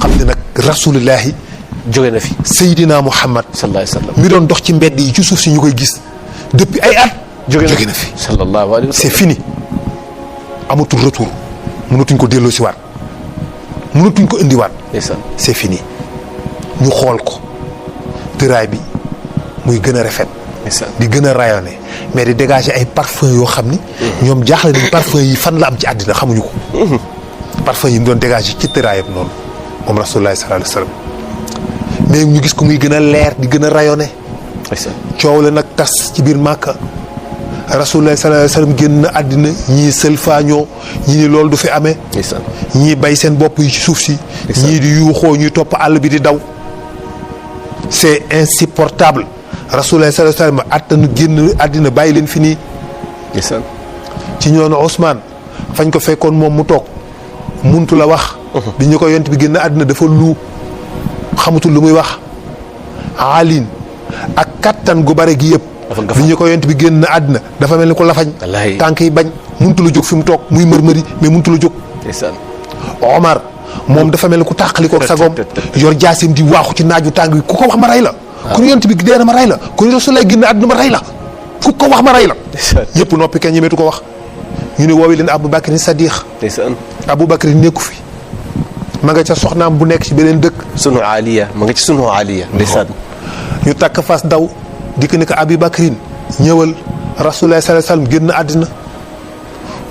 xam ne nag rasulillahi jóge na fi. Seydina Muhammad sallallahu alayhi wa sallam. mi doon dox ci mbedd yi ci suuf si ñu koy gis depuis ay at. jóge na fi. sallallahu alayhi wa sallam. c'est fini amatul retour mënatuñ ko delloo si waat mënatuñ ko indiwaat. c'est fini ñu xool ko tëraay bi muy gën a rafet. di gën a rayonné mais di dégager ay parfum yoo xam ni. ñoom jaaxle nañ parfum yi fan la am ci àddina xamuñu ko. parfum yi mu doon dégager ci tëraayam noonu moom rasulullah sallallahu alayhi wa sallam mais ñu gis ko muy gën a leer di gën a rayonné. coow la nag tas ci biir Màkka rasulullah sallallahu alayhi wa sallam génn na àddina ñii sëlfaañoo ñii ni loolu du fi amee. ñii bay seen bopp yi ci suuf si. ñii di yuuxoo ñuy topp àll bi di daw. c'est insupportable rasulullah sallallahu alayhi wa sallam attanu génn àddina bàyyi leen fi nii. ci ñoonu Ousmane fañ ko fekkoon moom mu toog muntu la wax. bi ñu ko yont bi génn àddina dafa lu xamutul lu muy wax. alin ak kattan gu bare gi yëpp. bi ñu ko yont bi génn àddina dafa mel ni ko lafañ. tànk yi bañ muntu la jóg fi mu toog muy mërmëri mais muntu la jóg. Omar moom dafa mel ni ku tàqali koog sagoom yor jaasim di waaxu ci naaju tàng bi ku ko wax ma rey la. ku ñu yont bi dee na ma rey la ku ñu Rasulullah génn àddina ma rey la ku ko wax ma rey la. ñëpp noppi kenn ñemeetu ko wax. ñu ne woowi leen Abu Bakr Sadiq. Abu Bakr nekku fi. ma nga ca soxnaam bu nekk ci beneen dëkk. sunu aliya ma nga ci sunu aliya. ndeysaan ñu takk fas daw dikk ni ko Abu Bakrin ñëwal Rasulullah sallallahu alayhi wasallam génn àddina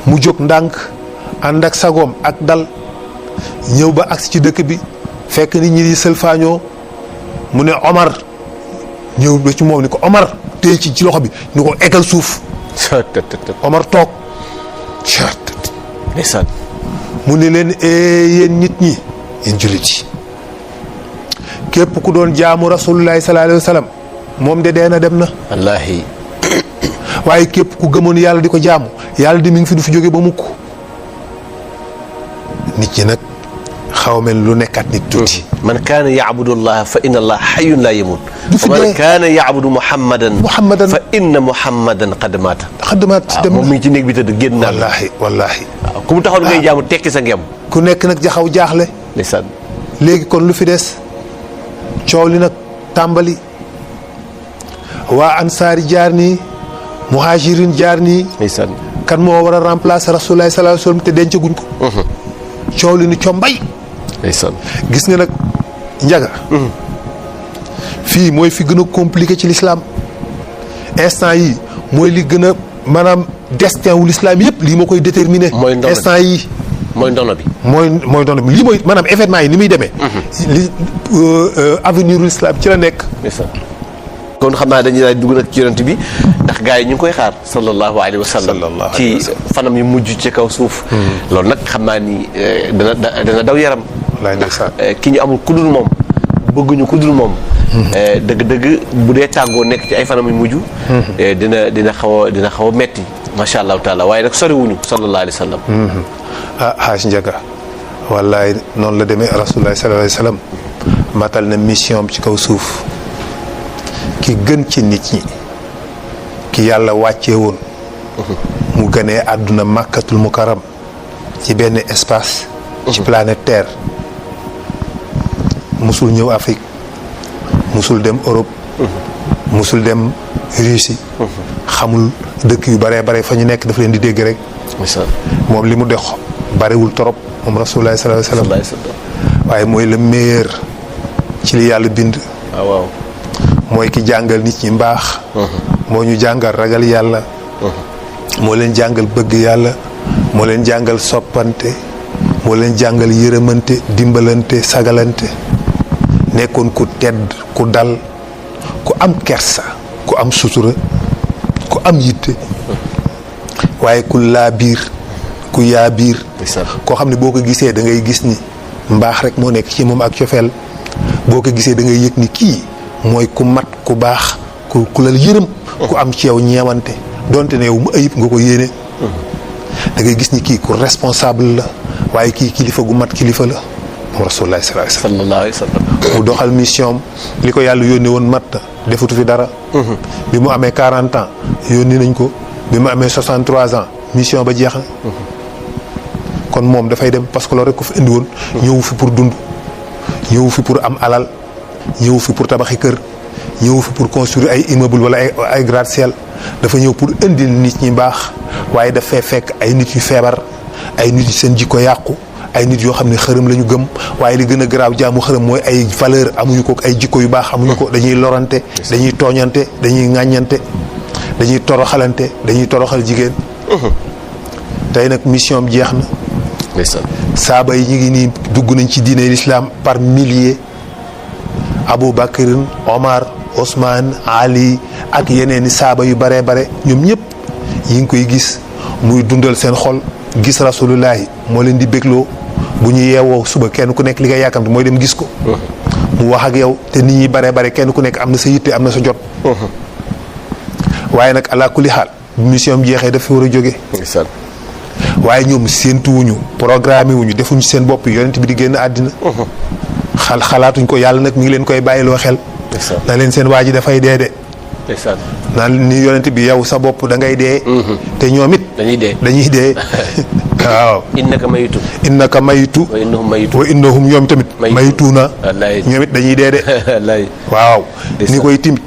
mu jóg ndànk ànd ak sagoom ak dal ñëw ba agsi ci dëkk bi fekk nit ñi di sëlfaañoo mu ne Omar ñëw ba ci moom ni ko Omar téye ci loxo bi ni ko eggal suuf. Omar toog. ndeysaan mu ne leen yéen nit ñi yéen jullit yi képp ku doon jaamu rasulullahi sallallahu alayhi wa sallam moom de dee na dem na. wallaahi. waaye képp ku gëmoon yàlla di ko jaamu yàlla di mi ngi fi du fi jóge ba mukk. nit ñi nag xaw mel lu nekkaat nit tuuti. man kaana yaabudu allah fa inna allah xayyun laa yamut. du fi wa man kaana yaabudu muhammadan fa inna muhammadan qad maata. dem moom mi ngi ci néeg bi tëdd génn naa. wallaahi. waaw ku mu taxaw ngay jaamu tekki sa ngem. ku nekk nag jaxaw jaaxle. ndeysaan. léegi kon lu fi des coow li nag tàmbali waa ansaari jaar nii muhajirin jaar nii. ndeysaan. kan moo war a remplacer rasulullah sallallahu alayhi wasallam te dencaguñ ko. coow li ni combay. ndeysaan. gis nga nag njaga. fii mooy fi gën a compliqué ci l'islam instant yi mooy li gën a maanaam destin wu l'islam yëpp lii moo koy déterminer. instant yi mooy ndono bi. mooy ndono bi lii mooy maanaam événement yi ni muy demee. li avenir u l'islam ci la nekk. kon xam naa dañuy daal dugg nag ci yonent bi ndax gars yi ñu ngi koy xaar sallallahu alayhi wa sallam ci fanam yu mujj ci kaw suuf. loolu nag xam naa ni dana daw yaram. wallaay ndeysaan. ki ñu amul kudul moom bëgguñu kudul moom. dëgg-dëgg bu dee tàggoo nekk ci ay fanam yu mujj. dina xaw a metti macha allahu taala waaye nag soriwuñu sallallahu alayhi wa sallam. Haaj Njaga wallaay noonu la demee rasulullah sallallahu alayhi wa sallam matal na mission ci kaw suuf. ki gën ci nit ñi ki yàlla wàccee woon mu gënee àdduna màkkatul mukarram ci benn espace ci planète Terre musul ñëw Afrique musul dem Europe musul dem Russie xamul dëkk yu bare bare fa ñu nekk dafa leen di dégg rek moom li mu dox barewul trop moom rasulullah sallallahu alayhi wasallam waaye mooy le meilleur ci li yàlla bind. waaw mooy ki jàngal nit ñi mbaax. moo ñu jàngal ragal yàlla. moo leen jàngal bëgg yàlla. moo leen jàngal soppante. moo leen jàngal yërëmante dimbalante sagalante. nekkoon ku tedd ku dal ku am kersa ku am sutura ku am yitte. waaye ku laa biir ku yaa biir. koo xam ne boo ko gisee da ngay gis ni mbaax rek moo nekk ci moom ak cofeel boo ko gisee da ngay yëg ni kii mooy ku mat ku baax ku la yërëm. ku am ci yow ñeewante donte ne yow mu ayib nga ko yéene. da ngay gis ni kii ku responsable la waaye kii kilifa gu mat kilifa la moom rasulullah sallallahu alayhi wasallam mu doxal mission li ko yàlla yónnee woon mat na defatu fi dara. bi mu amee 40 ans yónni nañ ko bi mu amee 63 ans mission ba jeex na. kon moom dafay dem parce que loolu rek ko fi indi woon. ñëw fi pour dund ñëwu fi pour am alal, ñëwu fi pour tabaxi kër, ñëwu fi pour construire ay immeuble wala ay gratte-ciel. dafa ñëw pour indil nit ñi baax, waaye dafay fekk ay nit yu feebar, ay nit yu seen jikko yàqu, ay nit yoo xam ne xërëm la ñu gëm, waaye li gën a garaaw jaamu xërëm mooy ay valeur amuñu ko, ay jikko yu baax amuñu ko, dañuy lorante, dañuy tooñante, dañuy ŋàññante, dañuy toroxalante, dañuy toroxal jigéen. tey nag mission am jeex na. saaba yi ñu ngi nii dugg nañ ci diine l'islam par milliers. Abu Bakrin, Omar, Ousmane, Ali ak yeneen i saaba yu bare bare ñoom ñëpp yi ngi koy gis muy dundal seen xol, gis rasulullahi moo leen di bégloo. bu ñu yeewoo suba kenn ku nekk li nga yàkkamte mooy dem gis ko. mu wax ak yow te nit ñi bare bare kenn ku nekk am na sa yitte, am na sa jot. waaye nag ala kulli xaal bu mission am jeexee daf fi war a jóge. waaye ñoom séentuwuñu, programme wuñu, defuñu seen bopp yonent bi di génn àddina. xalaatuñ ko, yàlla nag mi ngi leen koy bàyyiloo xel. na leen seen waa ji dafay dee de. naan ni yonent bi yow sa bopp da ngay dee. te ñoom it dañuy dee. waaw. innaka mayitu. wa innahum ñoom tamit. mayituuna. ñoom it dañuy dee de. waaw. ni koy timit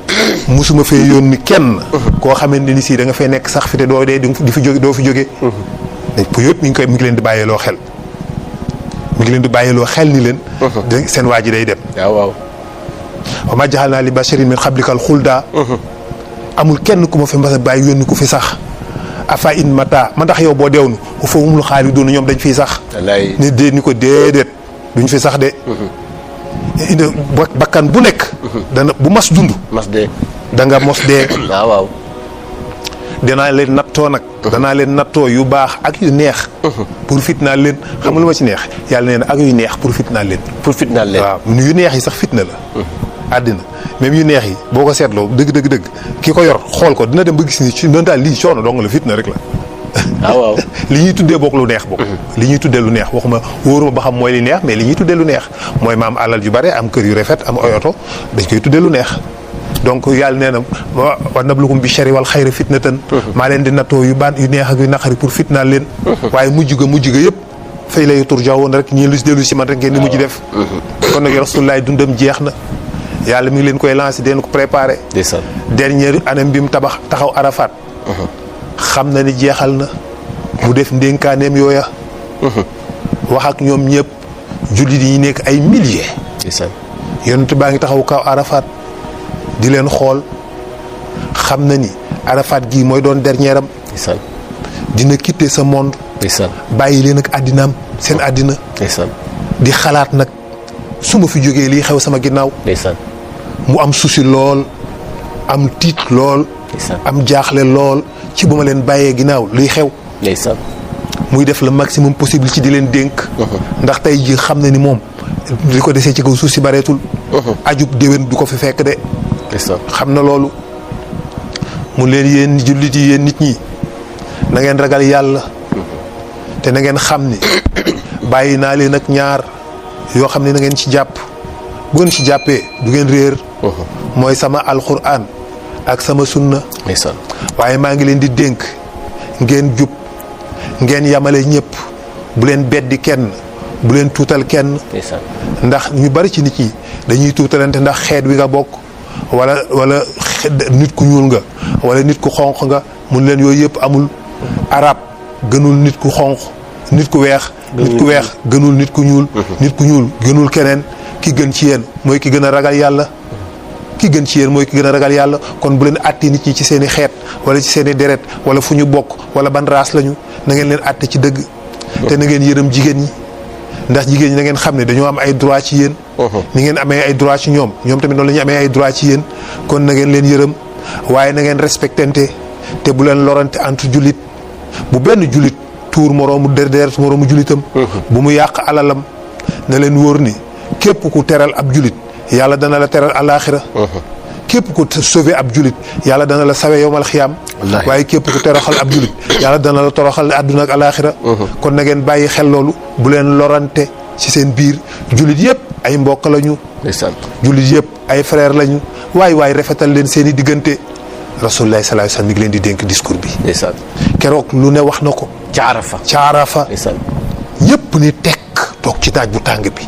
musuma fee yónni kenn. koo xamante ni si da nga fay nekk sax fi te doo dee di fi jóge doo fi jóge. pour yëpp mi ngi leen di bàyyiloo xel. mi ngi leen di bàyyiloo xel ni leen. seen waa ji day dem. waaw. wa maa jaxalnaa li basharin min qablikal xulda. amul kenn ku ma fi mas a bàyyi yónni ku fi sax. afa in mata ma ndax yow boo deewnu fa humul xaaliduun ñoom dañ fiy sax. ni dee ni ko déedéet duñ fi sax de. bakkan bu nekk. dana bu mas dund. da nga mos dee. waaw. danaa leen nattoo nag. danaa leen nattoo yu baax ak yu neex. pour fitnaal leen xam nga lu ma ci neex yàlla nee na ak yu neex pour fitnaal leen. waaw yu neex yi sax fitna la. àddina même yu neex yi boo ko seetloo dëgg ki ko yor xool ko dina dem ba gis ni ci doon daal lii coono dong la fitna rek la. waaw. li ñuy tuddee bokk lu neex bokk. li ñuy tuddee lu neex waxuma wóoruma ba xam mooy li neex mais li ñuy tuddee lu neex mooy ma am alal yu bare am kër yu rafet am ay oto dañ koy tuddee lu neex. donc yàlla nee na wa nablukum bi sharri wal xayri fitnatan. maa leen di nattoo yu neex ak yu naqari pour fitnaal leen. waaye mujj ga yëpp fay lay turja'uun rek ñii lu si dellu si man rek ngeen di mujj def. kon nag Rasulullah dundam jeex na yàlla mi ngi leen koy lancé den ko préparé. dernière année bi mu taxaw Arafat. xam na ni jeexal na mu def ndénkaaneem yooya. wax ak ñoom ñëpp jullit yi nekk ay milliers. yonent baa ngi taxaw kaw Arafat. di leen xool xam na ni Arafat gii mooy doon dernier am. dina quitter ce monde. bàyyi leen ak àddinaam seen àddina. di xalaat nag su ma fi jógee lii xew sama ginnaaw. mu am souci lool am tiit lool. am jaaxle lool ci bu ma leen bàyyee ginnaaw liy xew. muy def le maximum possible ci di leen dénk. ndax tey ji xam na ni moom li ko desee ci kaw suuf si bareetul. ajub déwén du ko fi fekk de. xam na loolu mu leen yéen jullit yi yéen nit ñi na ngeen ragal yàlla te na ngeen xam ni bàyyi naa leen ak ñaar yoo xam ne na ngeen ci jàpp bu ngeen ci jàppee du ngeen réer. mooy sama alquran ak sama sunna. waaye maa ngi leen di dénk ngeen jub ngeen yamale ñëpp bu leen beddi kenn bu leen tuutal kenn. ndax ñu bari ci nit ñi dañuy tuutalante ndax xeet wi nga bokk. wala nit ku ñuul nga wala nit ku xonq nga mun leen yooyu yëpp amul. arab gënul nit ku xonq nit ku weex. nit ku weex gënul nit ku ñuul. nit ku ñuul gënul keneen ki gën ci yéen mooy ki gën a ragal yàlla. ki gën ci yéen mooy ki gën a ragal yàlla kon bu leen àttee nit ñi ci seen i xeet wala ci seen i deret wala fu ñu bokk wala ban race lañu na ngeen leen àtte ci dëgg. te na ngeen yërëm jigéen ñi ndax jigéen ñi na ngeen xam ne dañoo am ay droit ci yéen. ni ngeen amee ay droit ci ñoom tamit noonu la ñu amee ay droit ci yéen kon na ngeen leen yërëm waaye na ngeen respectante te bu leen lorante entre jullit bu benn jullit tuur moroomu deret moroomu jullitam. bu mu yàq alalam na leen wóor ni képp ku teral ab jullit yàlla dana la teral alaaxira. képp ku sauver ab jullit yàlla dana la sawe yowmal xiyaam. waaye képp ku toroxal ab jullit yàlla dana la toroxal àdduna ak alaaxira. kon na ngeen bàyyi xel loolu bu leen lorante ci seen biir jullit yëpp ay mbokk lañu. jullit yëpp ay frère lañu waay rafetal leen seen i diggante. Rasulullah sallallahu alayhi wasallam mi ngi leen di dénk discours bi. keroog lu ne wax na ko. ca Arafa. ñëpp ni tekk toog ci naaj bu tàng bi.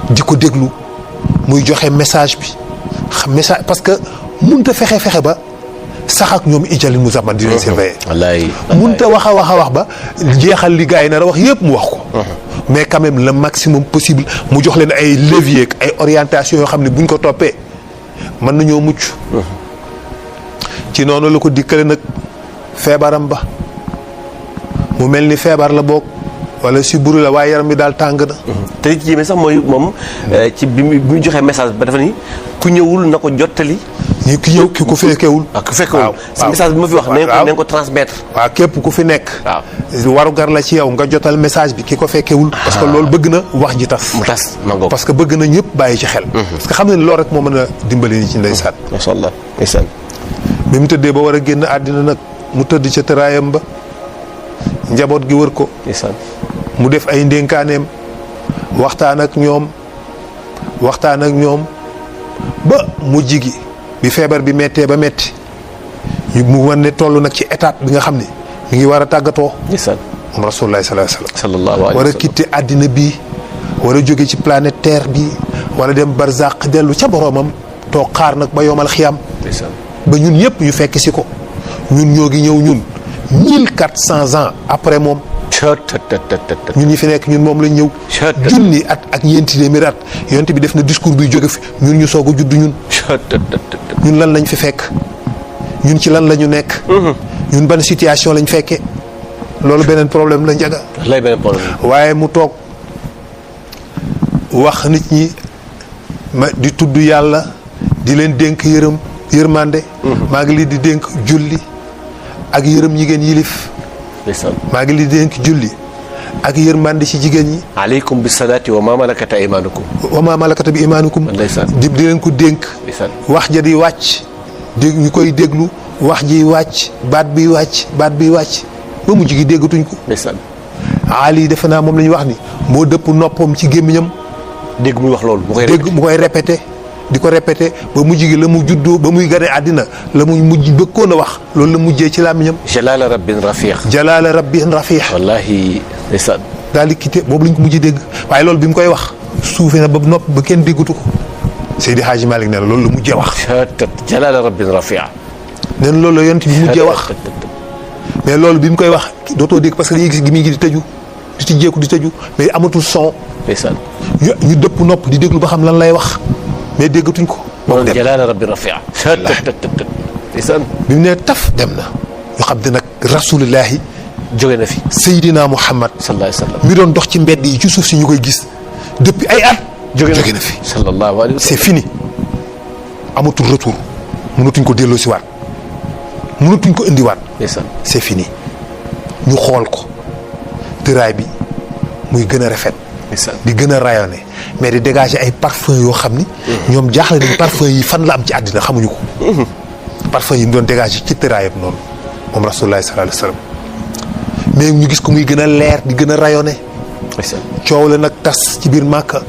di ko déglu muy joxe message bi message parce que mënut a fexe ba sax ak ñoom ijali mu zaman di leen surveiller. wallaay mënut a wax ba jeexal li gars yi nar a wax yëpp mu wax ko. mais quand même le maximum possible mu jox leen ay levier ak ay orientation yoo xam ne buñ ko toppee mën nañoo mucc. ci noonu la ko dikkale nag feebaram ba mu mel ni feebar la boog wala si buru la waaye yaram bi daal tàng na. te li ci yéeme sax mooy moom ci bi mu joxee message ba dafa ni ku ñëwul na ko jottali. ki ñëw ki ku fekkewul. waaw ku fekkewul si message bi ma fi wax. nañ ko transmettre. waaw képp ku fi nekk. waaw warugar la ci yow nga jotal message bi ki ko fekkewul. parce que loolu bëgg na wax ji tas. mu tas nangoo parce que bëgg na ñëpp bàyyi ci xel. parce que xam na ne loolu rek moo mën a dimbali ni ci ndeysaan. macha allah ndeysaan. bi mu tëddee ba war a génn àddina nag mu tëdd ca tëraayam ba njaboot gi wër ko. ndeysaan. mu def ay ndénkaaneem waxtaan ak ñoom ba mujj gi bi feebar bi méttee ba métti mu wan ne toll nag ci étape bi nga xam ne mi ngi war a tàggatoo. ndeysaan. moom rasulullah sallallahu alayhi sallallahu wasallam war a quitter àddina bi war a jóge ci planète terre bi war a dem barzaq dellu ca boroomam toog xaar nag ba yomal xiyam. ndeysaan. ba ñun ñëpp ñu fekk si ko ñun ñoo ngi ñëw ñun 1400 ans après moom. ñun ñi fi nekk ñun moom lañ ñëw. junni at ak ñeenti téeméeri at yonent bi def na discours bi jóge fi ñun ñu soog a judd ñun. ñun lan lañ fi fekk ñun ci lan la ñu nekk. ñun ban situation lañ fekkee loolu beneen problème la njaga. lay beneen problème. waaye mu toog wax nit ñi ma di tudd yàlla di leen dénk yërmande. maa ngi leen di dénk julli ak yërëm ñi ngeen yilif. maa ngi li dénk julli ak yërmande ci jigéen ñi. aleykum bi salaati wa maa malakata aymanukum. wa maa malakata bi imaanukum. di leen ko dénk. wax ja di wàcc ñu koy déglu wax ji wàcc baat bi wàcc ba mujj gi déggatuñ ko. Ali defe naa moom la ñu wax ni moo dëpp noppam ci gémmiñam. dégg muy wax loolu. mu koy répété di ko répété ba mujj gi la mu juddoo ba muy gane àddina la mu mujj bëggoon a wax loolu la mujjee ci làmmiñam. jalaala rabbin rafiix. wallaahi ndeysaan. daal di quitté boobu lañ ko mujj dégg waaye loolu bi mu koy wax suufee na ba nopp ba kenn déggatu ko Seydi Hadji Malick nee na loolu la mujjee wax. jalaala rabbin rafiix. nee na loolu la yonent bi mujjee wax mais loolu bi mu koy wax dootoo dégg parce que dañuy gis gi mi ngi di tëju di tijjeeku di tëju mais amatul son. ndeysaan. ñu dëpp nopp di déglu ba xam lan lay wax. mais déggatuñ ko. moom dem jalaala rabbi rafia. ndeysaan. bi mu nee taf dem na. ñu xam ne nag rasulillahi. jóge na fi. Seydina Muhammad. sallallahu alayhi wa sallam. mi doon dox ci mbedd yi ci suuf si ñu koy gis depuis ay at. jóge na fi sallallahu alayhi wa sallam. c'est fini. amatul retour. mënatuñ ko delloosiwaat. mënatuñ ko indiwaat. ndeysaan. c'est fini. ñu xool ko. tëraay bi muy gën a rafet. di gën a rayonné mais di dégager ay parfum yoo xam ni. ñoom jaaxle nañ parfum yi fan la am ci àddina xamuñu ko. parfum yi mu doon dégager ci tëraayam noonu moom rasulullah sallallahu alayhi wa sallam mais ñu gis ko muy gën a leer di gën a rayonné. coow la nag tas ci biir Màkka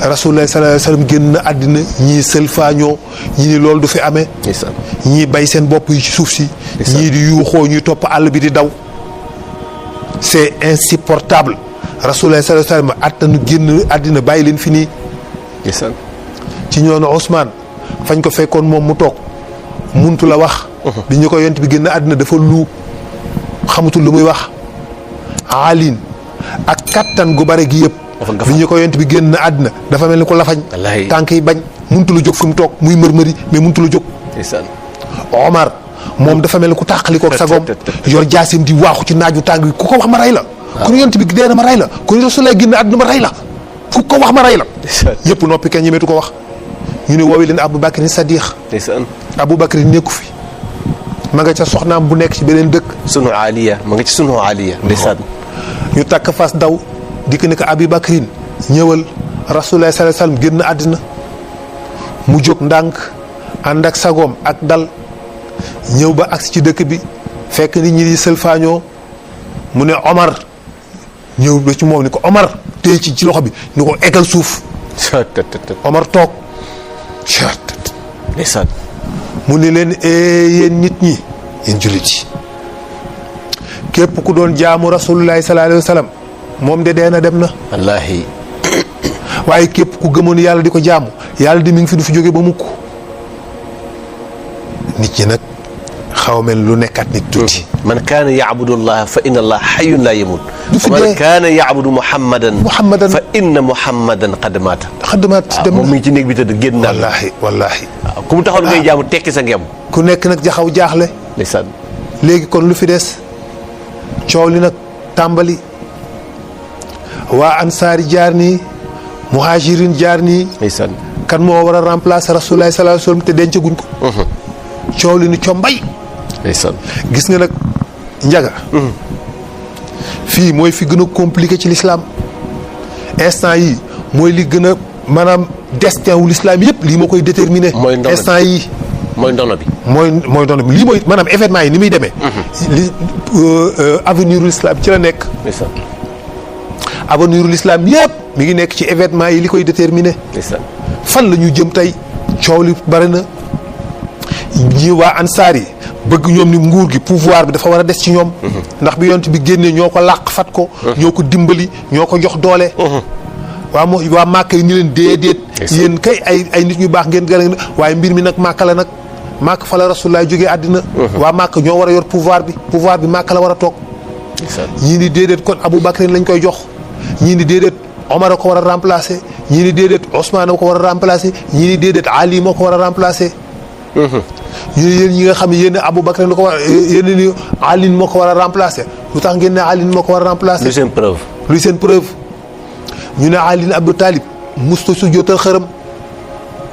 rasulullah sallallahu alayhi wa sallam génn na àddina ñii sëlfaañoo ñii ni loolu du fi amee. ñii bay seen bopp yi ci suuf si. ñii di yuuxoo ñuy topp àll bi di daw. c'est insupportable. rasulullah sallallahu alayhi wa sallam attanu génn àddina bàyyi leen fi nii. ci ñoonu Ousmane fañ ko fekkoon moom mu toog muntu la wax. bi ñu ko yont bi génn àddina dafa lu xamatul lu muy wax. alin ak kattan gu bare gi yëpp. bi ñu ko yont bi génn àddina dafa mel ni ko lafañ. tànk yi bañ muntu la jóg fi mu toog muy mërmëri mais muntu la jóg. Omar moom dafa mel ni ku tàqalikoog sagoom yor jaasim di waaxu ci naaju tàng bi ku ko wax ma rey la. kon yonent bi dee na ma rey la kon rasulullah génn àdduna ma rey la fu ko wax ma rey la. yëpp noppi kenn ñemeetu ko wax. ñu ne woowi leen Aboubacar Sadiq. Aboubacar nekku fi. ma nga ca soxnaam bu nekk ci beneen dëkk. sunu aliya ma nga ci sunu aliya. ndeysaan. ñu takk fas daw dikk ne ko Aboubacar ñëwal rasulullah sallallahu alayhi wasallam génn àddina mu jóg ndànk ànd ak sagoom ak dal ñëw ba agsi ci dëkk bi fekk nit ñi di sëlfaañoo mu ne Omar. ñëw ba ci moom ni ko Omar téye ci loxo bi ni ko eggal suuf. Omar toog. ndeysaan. mu ne leen yéen nit ñi yéen jullit yi képp ku doon jaamu rasulullahi sallallahu alayhi wa sallam moom de dee na dem na. wallaahi. waaye képp ku gëmoon yàlla di ko jaamu yàlla di mi ngi fi du fi jóge ba mukk. nit ñi nag xaw mel lu nekkaat nit tuuti. man kaana yaabudu llaha fa inna allaha hayyun laa yamuut. du fi dee man kaana yaabudu muhammadan fa inna muhammadan qad maata. dem moom mi ngi ci néeg bi tëdd génn naa. wallaahi. waaw ku mu taxoon ngay jaamu tekki sa ngem. ku nekk nag jaxaw jaaxle. ndeysaan. léegi kon lu fi des coow li nag tàmbali waa ansaari jaar nii muhajirin jaar nii. ndeysaan. kan moo war a remplacer rasulullah sallallahu alayhi wasallam te dencaguñ ko. coow li ni combay. ndeysaan. gis nga nag njaga. fii mooy fi gën a compliqué ci l'islam instant yi mooy li gën a maanaam destin wu l'islam yëpp lii moo koy déterminer. mooy ndono bi instant yi mooy ndono bi. mooy ndono bi lii mooy maanaam événement yi ni muy demee. li avenir u l'islam ci la nekk. ndeysaan. avenir u l'islam yëpp mi ngi nekk ci événement yi li koy déterminer. ndeysaan. fan la ñu jëm tey coow li bari na ñi waa ansaar yi bëgg ñoom ni nguur gi pouvoir bi dafa war a des ci ñoom. ndax bi yonent bi génnee ñoo ko làq fat ko. ñoo ko dimbali ñoo ko jox doole. waa Màkka yi ni leen déedéet. yéen kay ay nit ñu baax ngeen gën a waaye mbir mi nag Màkka la nag Màkka fa la Rasulullah jógee àddina. waa Màkka ñoo war a yor pouvoir bi Màkka la war a toog. ñii ni déedéet kon Abu Bakr lañ koy jox ñii ni déedéet Omar a ko war a remplacer ñii ni déedéet Ousmane a ko war a remplacer ñii ni déedéet Ali moo ko war a remplacer. ñu ne yéen ñi nga xam ne yéen Abu Bakr la ko war yéen ni Ali moo ko war a remplacer lu tax ngeen ne Ali moo ko war a remplacer. luy seen preuve ñu ne Ali Abu Talib musta su jootal xërëm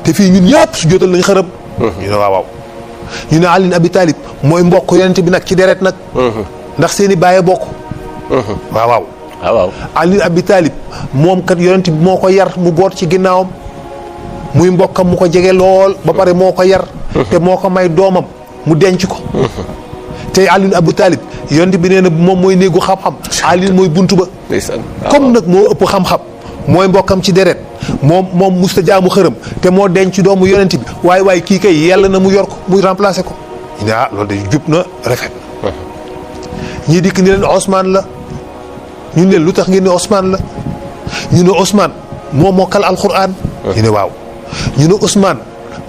te fii ñun ñëpp su jootal nañ xërëm. ñu ne waaw ñu ne Ali Abi Talib mooy mbokk yonent bi nag ci deret nag. ndax seen i bàyyee bokk. waaw. Ali Abi Talib moom kat yonent bi moo ko yar mu boot ci ginnaawam muy mbokkam mu ko jege lool ba pare moo ko yar. te moo ko may doomam mu denc ko. te Ali Abi Talib yonent bi nee na moom mooy néegu xam-xam. Ali mooy buntu ba. comme nag moo ëpp xam-xam mooy mbokkam ci deret moom musta jaamu xërëm te moo denc doomu yonent bi waaye kii kay yàlla na mu yor ko muy remplacer ko. ñu ne loolu de jub na rafet na. ñii dikk ni leen Ousmane la ñu ne lu tax ngeen ne Ousmane la ñu ne Ousmane moo mokkal alquran. ñu ne waaw ñu ne Ousmane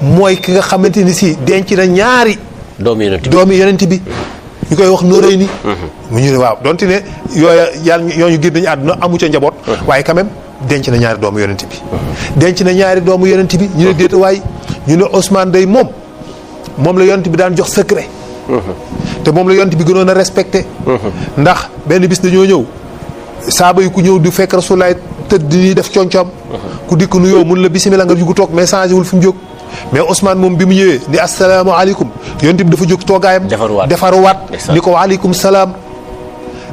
mooy ki nga xamante ni si denc na ñaari. doomi yonent bi ñu koy wax nóoréy ni mu ñu ne waaw donte ne yooya yàlla ñooñu génn nañu àdduna amu ca njaboot. waaye quand même denc na ñaari doomu yonent bi. denc na ñaari doomu yonent bi ñu ne déet waay ñu ne Ousmane day moom la yonent bi daan jox secret. te moom la yonent bi gënoon a respecté. ndax benn bis dañoo ñëw saaba yi ku ñëw di fekk Rasulullah tëdd di def coñcoom. ku dikk nuyoo mun la bisimilah nga jugu toog mais changé wul fi mu jóg. mais Ousmane moom bi mu ñëwee ni asalaamaaleykum yonent bi dafa jóg toogaayam. defaruwaat ni ko waaleykum salaam.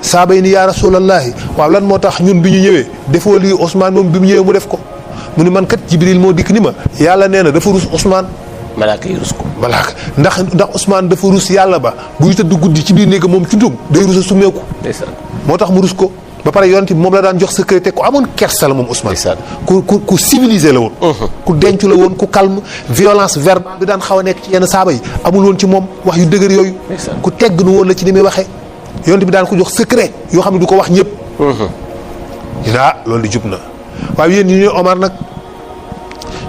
saaba yi ni yaa rasulallahi waaw lan moo tax ñun bi ñu ñëwee defoo lii Ousmane moom bi mu ñëwee mu def ko mu ni man kat Jibril moo dikk ni ma yàlla nee na dafa rus Ousmane. malaaka yi rus ko. malaaka ndax Ousmane dafa rus yàlla ba buy tëdd guddi ci biir néeg moom ci ndum day rus a sumeeku. moo tax mu rus ko ba pare yonent bi moom la daan jox secret ku amoon kersa la moom Ousmane. ku civilisé la woon. ku denc la woon ku calme violence verbale bi daan xaw a nekk ci yenn saaba yi amul woon ci moom wax yu dëgër yooyu. ku tegg nu woon la ci ni muy waxee. yonent bi daan ko jox secret yoo xam ne du ko wax ñëpp. ñu ne loolu di jub na waaye yéen ñu ne Omar nag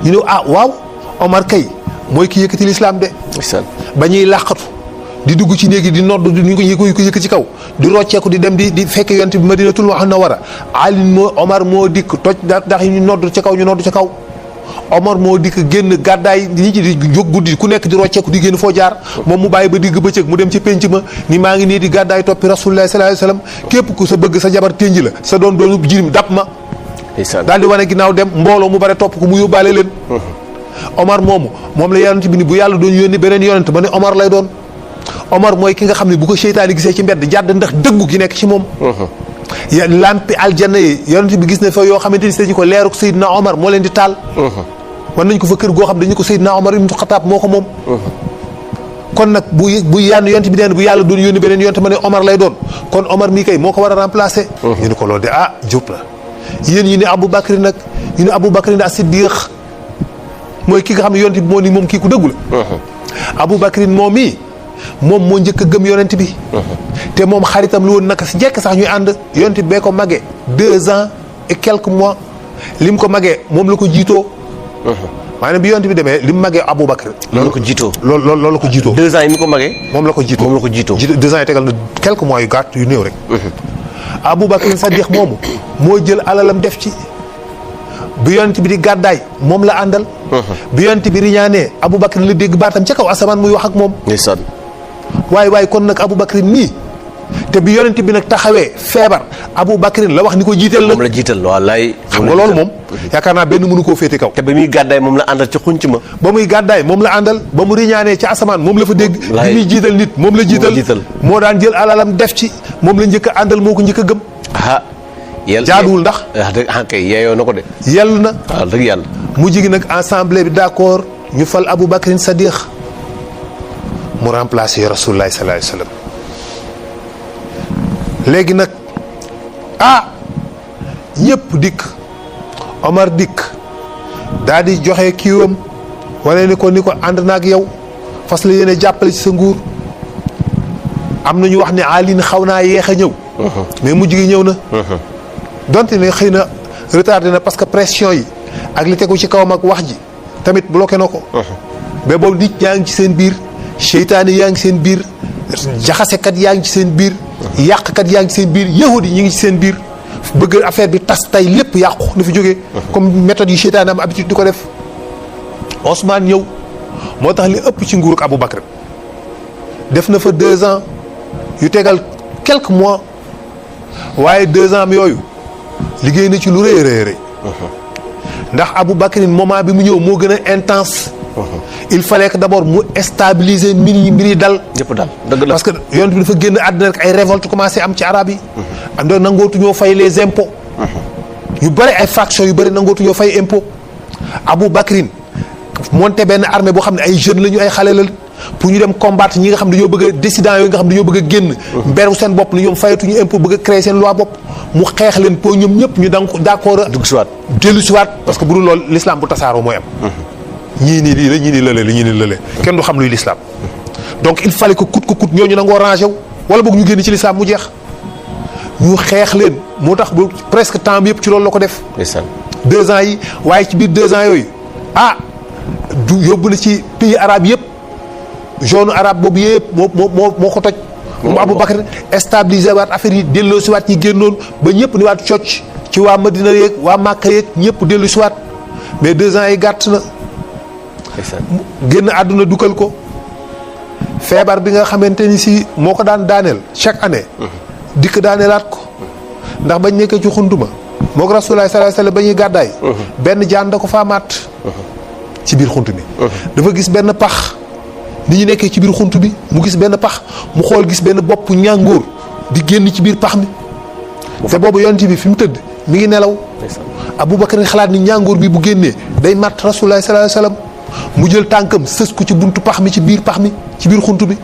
ñu ne waaw Omar kay. mooy ki yëkkati lislaam de. ba ñuy làqatu di dugg ci néegi di nodd ñu ko yëkk ci kaw di rocceeku di dem di fekk yonent bi Madinatul Munawwara Ali Omar moo dikk toj ndax ñu nodd ci kaw ñu nodd ci kaw. Omar moo dikk génn gàddaay nit ñi di jóg guddi ku nekk di rocceeku di génn foo jaar moom mu bàyyi ba digg bëccëg mu dem ci penc ma ni maa ngi nii di gàddaay toppi Rasulullah sallallahu alayhi wasallam képp ku sa bëgg sa jabar ténj la sa doonu jirim dab ma. daal di wane ginnaaw dem mbooloo mu bare topp ko mu yóbbaale leen. Omar moom la yonent bi ni bu yàlla doon yónni beneen yonent ba ne Omar lay doon Omar mooy ki nga xam ne bu ko seytaane gisee ci mbedd jàdd ndax dëggu gi nekk ci moom. lampi aljanna yi yonent bi gis na fa yoo xamante ni dañu ko leeruk Seydina Omar moo leen di taal. wan nañ ko fa kër goo xam dañu ko Seydina Omar ibn Khattab moo ko moom. kon nag bu yonent bi neen bu yàlla doon yónni beneen yonent ma ne Omar lay doon kon Omar mii kay moo ko war a remplacer. ñu ne ko loolu de jub na yéen ñi ne Abu Bakr nag ñu ne Abu Bakr as-Siddiq mooy ki nga xam ne yonent bi moo ni moom kii ku dëggu la. Abu Bakrin moom moo njëkk a gëm yonent bi. te moom xaritam lu woon naka si njëkk sax ñuy ànd yonent bi bee ko màggee 2 ans et quelques mois lim ko magee moom la ko jiitoo. maanaam bi yonent bi demee lim magee Aboubacar. loolu la ko jiitoo. loolu la ko jiitoo. 2 ans yi mu ko magee. moom la ko jiitoo moom la ko jiitoo. 2 ans yi tegal na quelques mois yu gàtt yu néew rek. Aboubacar Sadiq moomu moo jël alalam def ci. bi yonent bi di gàddaay moom la àndal. bi yonent bi riñaanee Aboubacar la dégg baatam ca kaw asamaan muy wax ak moom. ndeysaan. waaye kon nag Aboubacar nii te bi yonent bi nag taxawee feebar Aboubacar la wax ni ko jiital la. moom la jiital wallaay. xam nga loolu moom. yaakaar naa benn mënu koo féete kaw. te ba muy gàddaay moom la àndal ci xunc ma. ba muy gàddaay moom la àndal ba mu riñaanee ca asamaan moom la fa dégg. bi muy jiital nit moom la jiital. moo daan jël alalam def ci moom la njëkk a àndal moo ko njëkk a gëm. jaaduwul ndax. kay yeeyoo na ko de. yell na. waaw dëgg yàlla. mujj gi nag assemblée bi d'accord ñu fal Aboubacar Sadiq mu remplacer Rasulullah sallallahu alayhi wasallam léegi nag ñëpp dikk Omar dikk daal di joxe kiiwam wane ni ko ànd na ak yow fas la yéene jàppale ci sa nguur am na ñu wax ne Ali xaw naa yéex a ñëw. mais mujj gi ñëw na. donte ne xëy na retardé na parce que pression yi ak li tegu ci kawam ak wax ji tamit bloqué na ko. mais boobu nit yaa ngi ci seen biir seytaane yaa ngi seen biir jaxasekat yaa ngi ci seen biir. yàqkat yaa ngi ci seen biir yahudi yi ñu ngi ci seen biir bëgg affaire bi tas tey lépp yàqu na fi jógee. comme méthode yi seytaane am habitude di ko def. Ousmane ñëw moo tax li ëpp ci nguurug Aboubacar def na fa 2 ans yu tegal quelques mois waaye 2 ans yooyu liggéey na ci lu rëy a rëy ndax Aboubacar moment bi mu ñëw moo gën a intense. il fallait que d'abord mu stabiliser mbir yi dal. ñëpp dal dëgg la parce que yonent bi dafa génn àddina rek ay révolte commencé am ci arab yi. andoo nangootuñoo fay les impôts. ñu bëri ay factions yu bëri nangootuñoo fay impôt. Aboubacar monté benn armée boo xam ne ay jeunes lañu ay xale la pour ñu dem combattre ñi nga xam ne dañoo bëgg a dissidents yooyu nga xam ne dañoo bëgg a génn. mberu seen bopp ni ñoom fayatuñu impôt bëgg a créer seen loi bopp mu xeex leen pour ñoom ñëpp ñu d'accord a. dugg si waat dellu si waat parce que bu dul loolu l'islam bu tasaaroo mooy am. ñii nii lii la ñii nii lële la ñii nii lële kenn du xam luy l'islam donc il fallait que coûte que coûte ñooñu nangoo rangé wu wala boog ñu génn ci l'islam mu jeex ñu xeex leen moo tax bu presque temps bi yëpp ci loolu la ko def. 2 ans yi waaye ci biir 2 ans yooyu du yóbbu na ci pays arabe yëpp zone arabe boobu yëpp moo ko toj. moom Aboubacar stabiliser waat affaire yi delloo si waat ñi génnoon ba ñëpp ni waat cocc ci waa Madina yeeg waa Makka yeeg ñëpp dellu si waat mais 2 ans yi gàtt na. génn àdduna dugal ko feebar bi nga xamante ni si moo ko daan daaneel chaque année. dikk daaneelaat ko ndax bañ nekkee ci xuntuma moo ko Rasulullah sallallahu alayhi wasallam ba ñuy gàddaay. benn jaan da ko faamaat ci biir xunt bi. dafa gis benn pax ni ñu nekkee ci biir xunt bi mu gis benn pax mu xool gis benn bopp ñàngoor di génn ci biir pax mi. te boobu yonent bi fi mu tëdd mi ngi nelaw. Aboubacar xalaat ni ñàngoor bi bu génnee day matt Rasulullah sallallahu alayhi wasallam mu jël tànkam sës ko ci buntu pax mi ci biir pax mi ci biir xunt bi.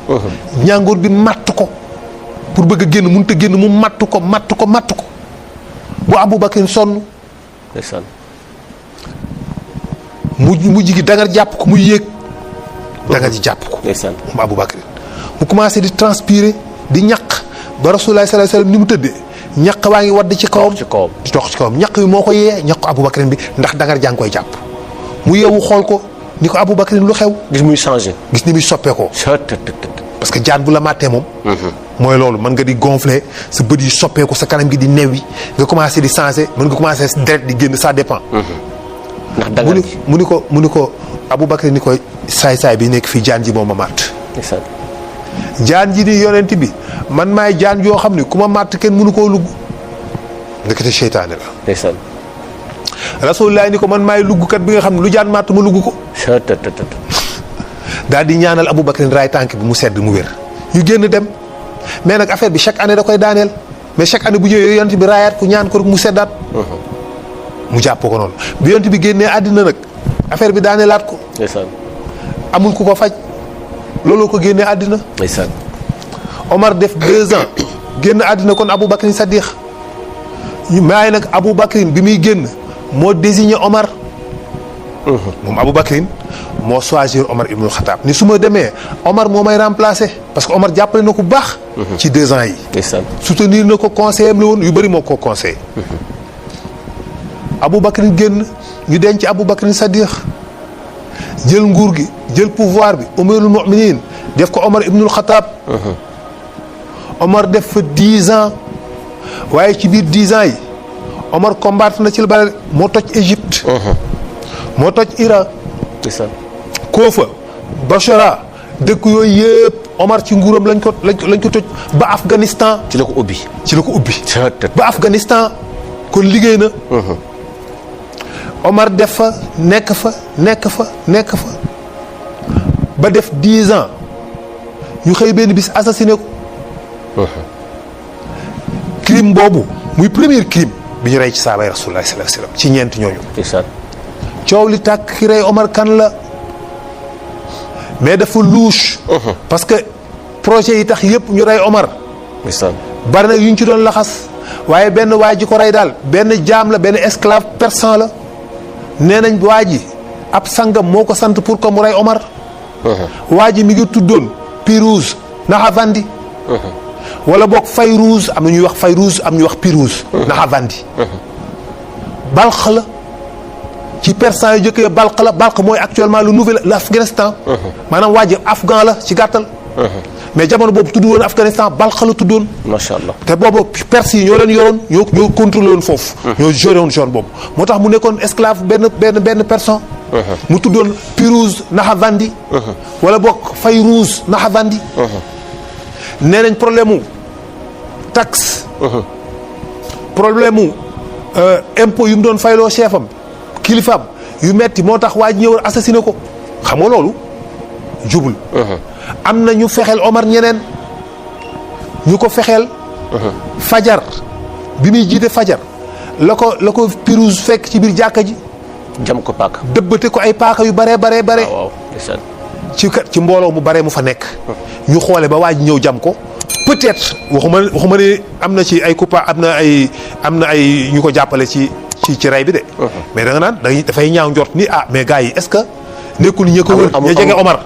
ñàngoor bi matt ko pour bëgg a génn mënut a génn mu matt ko bu Aboubacar sonn. mujj gi dangar jàpp ko muy yéeg. dangar ji jàpp ko. mu Aboubacar mu commencé di transpirer di ñaq ba Rasulullah sallallahu alayhi wasallam ni mu tëddee ñaq waa ngi wadd ci kawam. di toog ci kawam ñaq bi moo ko yee ñaq Aboubacar bi ndax dangar jaa ngi koy jàpp mu yeewu xool ko. ni ko Aboubacar lu xew. gis muy changé. gis ni muy soppeekoo. parce que jaan bu la màttee moom. mooy loolu mën nga di gonfler sa bët yi soppeeku sa kanam gi di newi nga commencé di changé mën nga commencé deret di génn ça dépend. ndax dangar gi mu ni ko Aboubacar ni ko saay-saay bi nekk fii jaan ji moom ma màtt. jaan ji ni yonent bi man maay jaan yoo xam ne ku ma màtt kenn mënu koo lugg. ndekete seytaane la. Rasulullah ni ko man maay luggkat bi nga xam ne lu jaan màtt ma lugg ko. daal di ñaanal Aboubacar raay tànk bi mu sedd mu wér. ñu génn dem mais nag affaire bi chaque année da koy daaneel mais chaque année bu ñëwee yonent bi raayaat ko ñaan ko rek mu seddaat. mu jàppoo ko noonu bi yonent bi génnee àddina nag affaire bi daaneelaat ko. amul ku ko faj looloo ko génnee àddina. Omar def 2 ans génn àddina kon Aboubacar Sadiq maay nag Aboubacar bi muy génn. moo désigné Omar. moom Aboubacar moo choisir Omar ibnul Khattab ni su ma demee Omar moo may remplacer parce que Omar jàppale na ko bu baax. ci 2 ans yi. soutenir na ko conseiller am la woon yu bëri moo ko conseillé. Aboubacar génn ñu denc Aboubacar Sadiq jël nguur gi jël pouvoir bi Amirul Mu'minin def ko Omar ibnul Khattab. Omar def fa 10 ans waaye ci biir 10 ans yi Omar combattre na ci lu bari moo toj Égypte. moo toj Iran. Koofa Bachara dëkk yooyu yëpp Omar ci nguuram lañ ko toj ba Afghanistan. ci la ko ubbi. ba Afghanistan kon liggéey na. Omar def fa nekk fa ba def 10 ans ñu xëy benn bis assassiné ko. crime boobu muy premier crime bi ñu rey ci saabay Rasulullah sallallahu alayhi wasallam ci ñeent ñooñu. coow li tàkk ki rey Omar kan la mais dafa louche. parce que projet yi tax yëpp ñu rey Omar. bari na yu ñu ci doon laxas waaye benn waa ji ko rey daal benn jaam la benn esclave persan la nee nañ waa ji ab sangam moo ko sant pour que mu rey Omar. waa ji mi ngi tuddoon Pirouz Nahavandi. wala boog Fayrouz am na ñuy wax Fayrouz am ñuy wax Pirouz. Nahavandi. balx la ci persan yu jëkkee balx mooy actuellement le nouvel l'Afghanistan. maanaam waa ji afghan la ci gàttal. mais jamono boobu tudd woon Afghanistan balx la tuddoon. macha allah te boobu perse yi ñoo leen yoroon ñoo contrôlé woon foofu. ñoo géré woon zone boobu moo tax mu nekkoon esclave benn persan. mu tuddoon Pirouz Nahavandi. wala boog Fayrouz Nahavandi. nee nañ problème mu taxe. problème mu impôt yu mu doon fayloo chef am kilifaam yu metti moo tax waa ji ñëw assassiné ko xam nga loolu jubul. am na ñu fexeel Omar ñeneen ñu ko fexeel. fajar bi muy jiite fajar la ko Pirouz fekk ci biir jàkka ji. jam ko paaka. dëbbate ko ay paaka yu bare. waaw ci mbooloo mu bare mu fa nekk. ñu xoole ba waa ji ñëw jam ko peut-être waxuma ne am na ci ay coupa am na ay ñu ko jàppale ci rey bi de. mais da nga naan dafay ñaaw njort ni mais gars yi est-ce que nekkul ña ko wër ña jege Omar.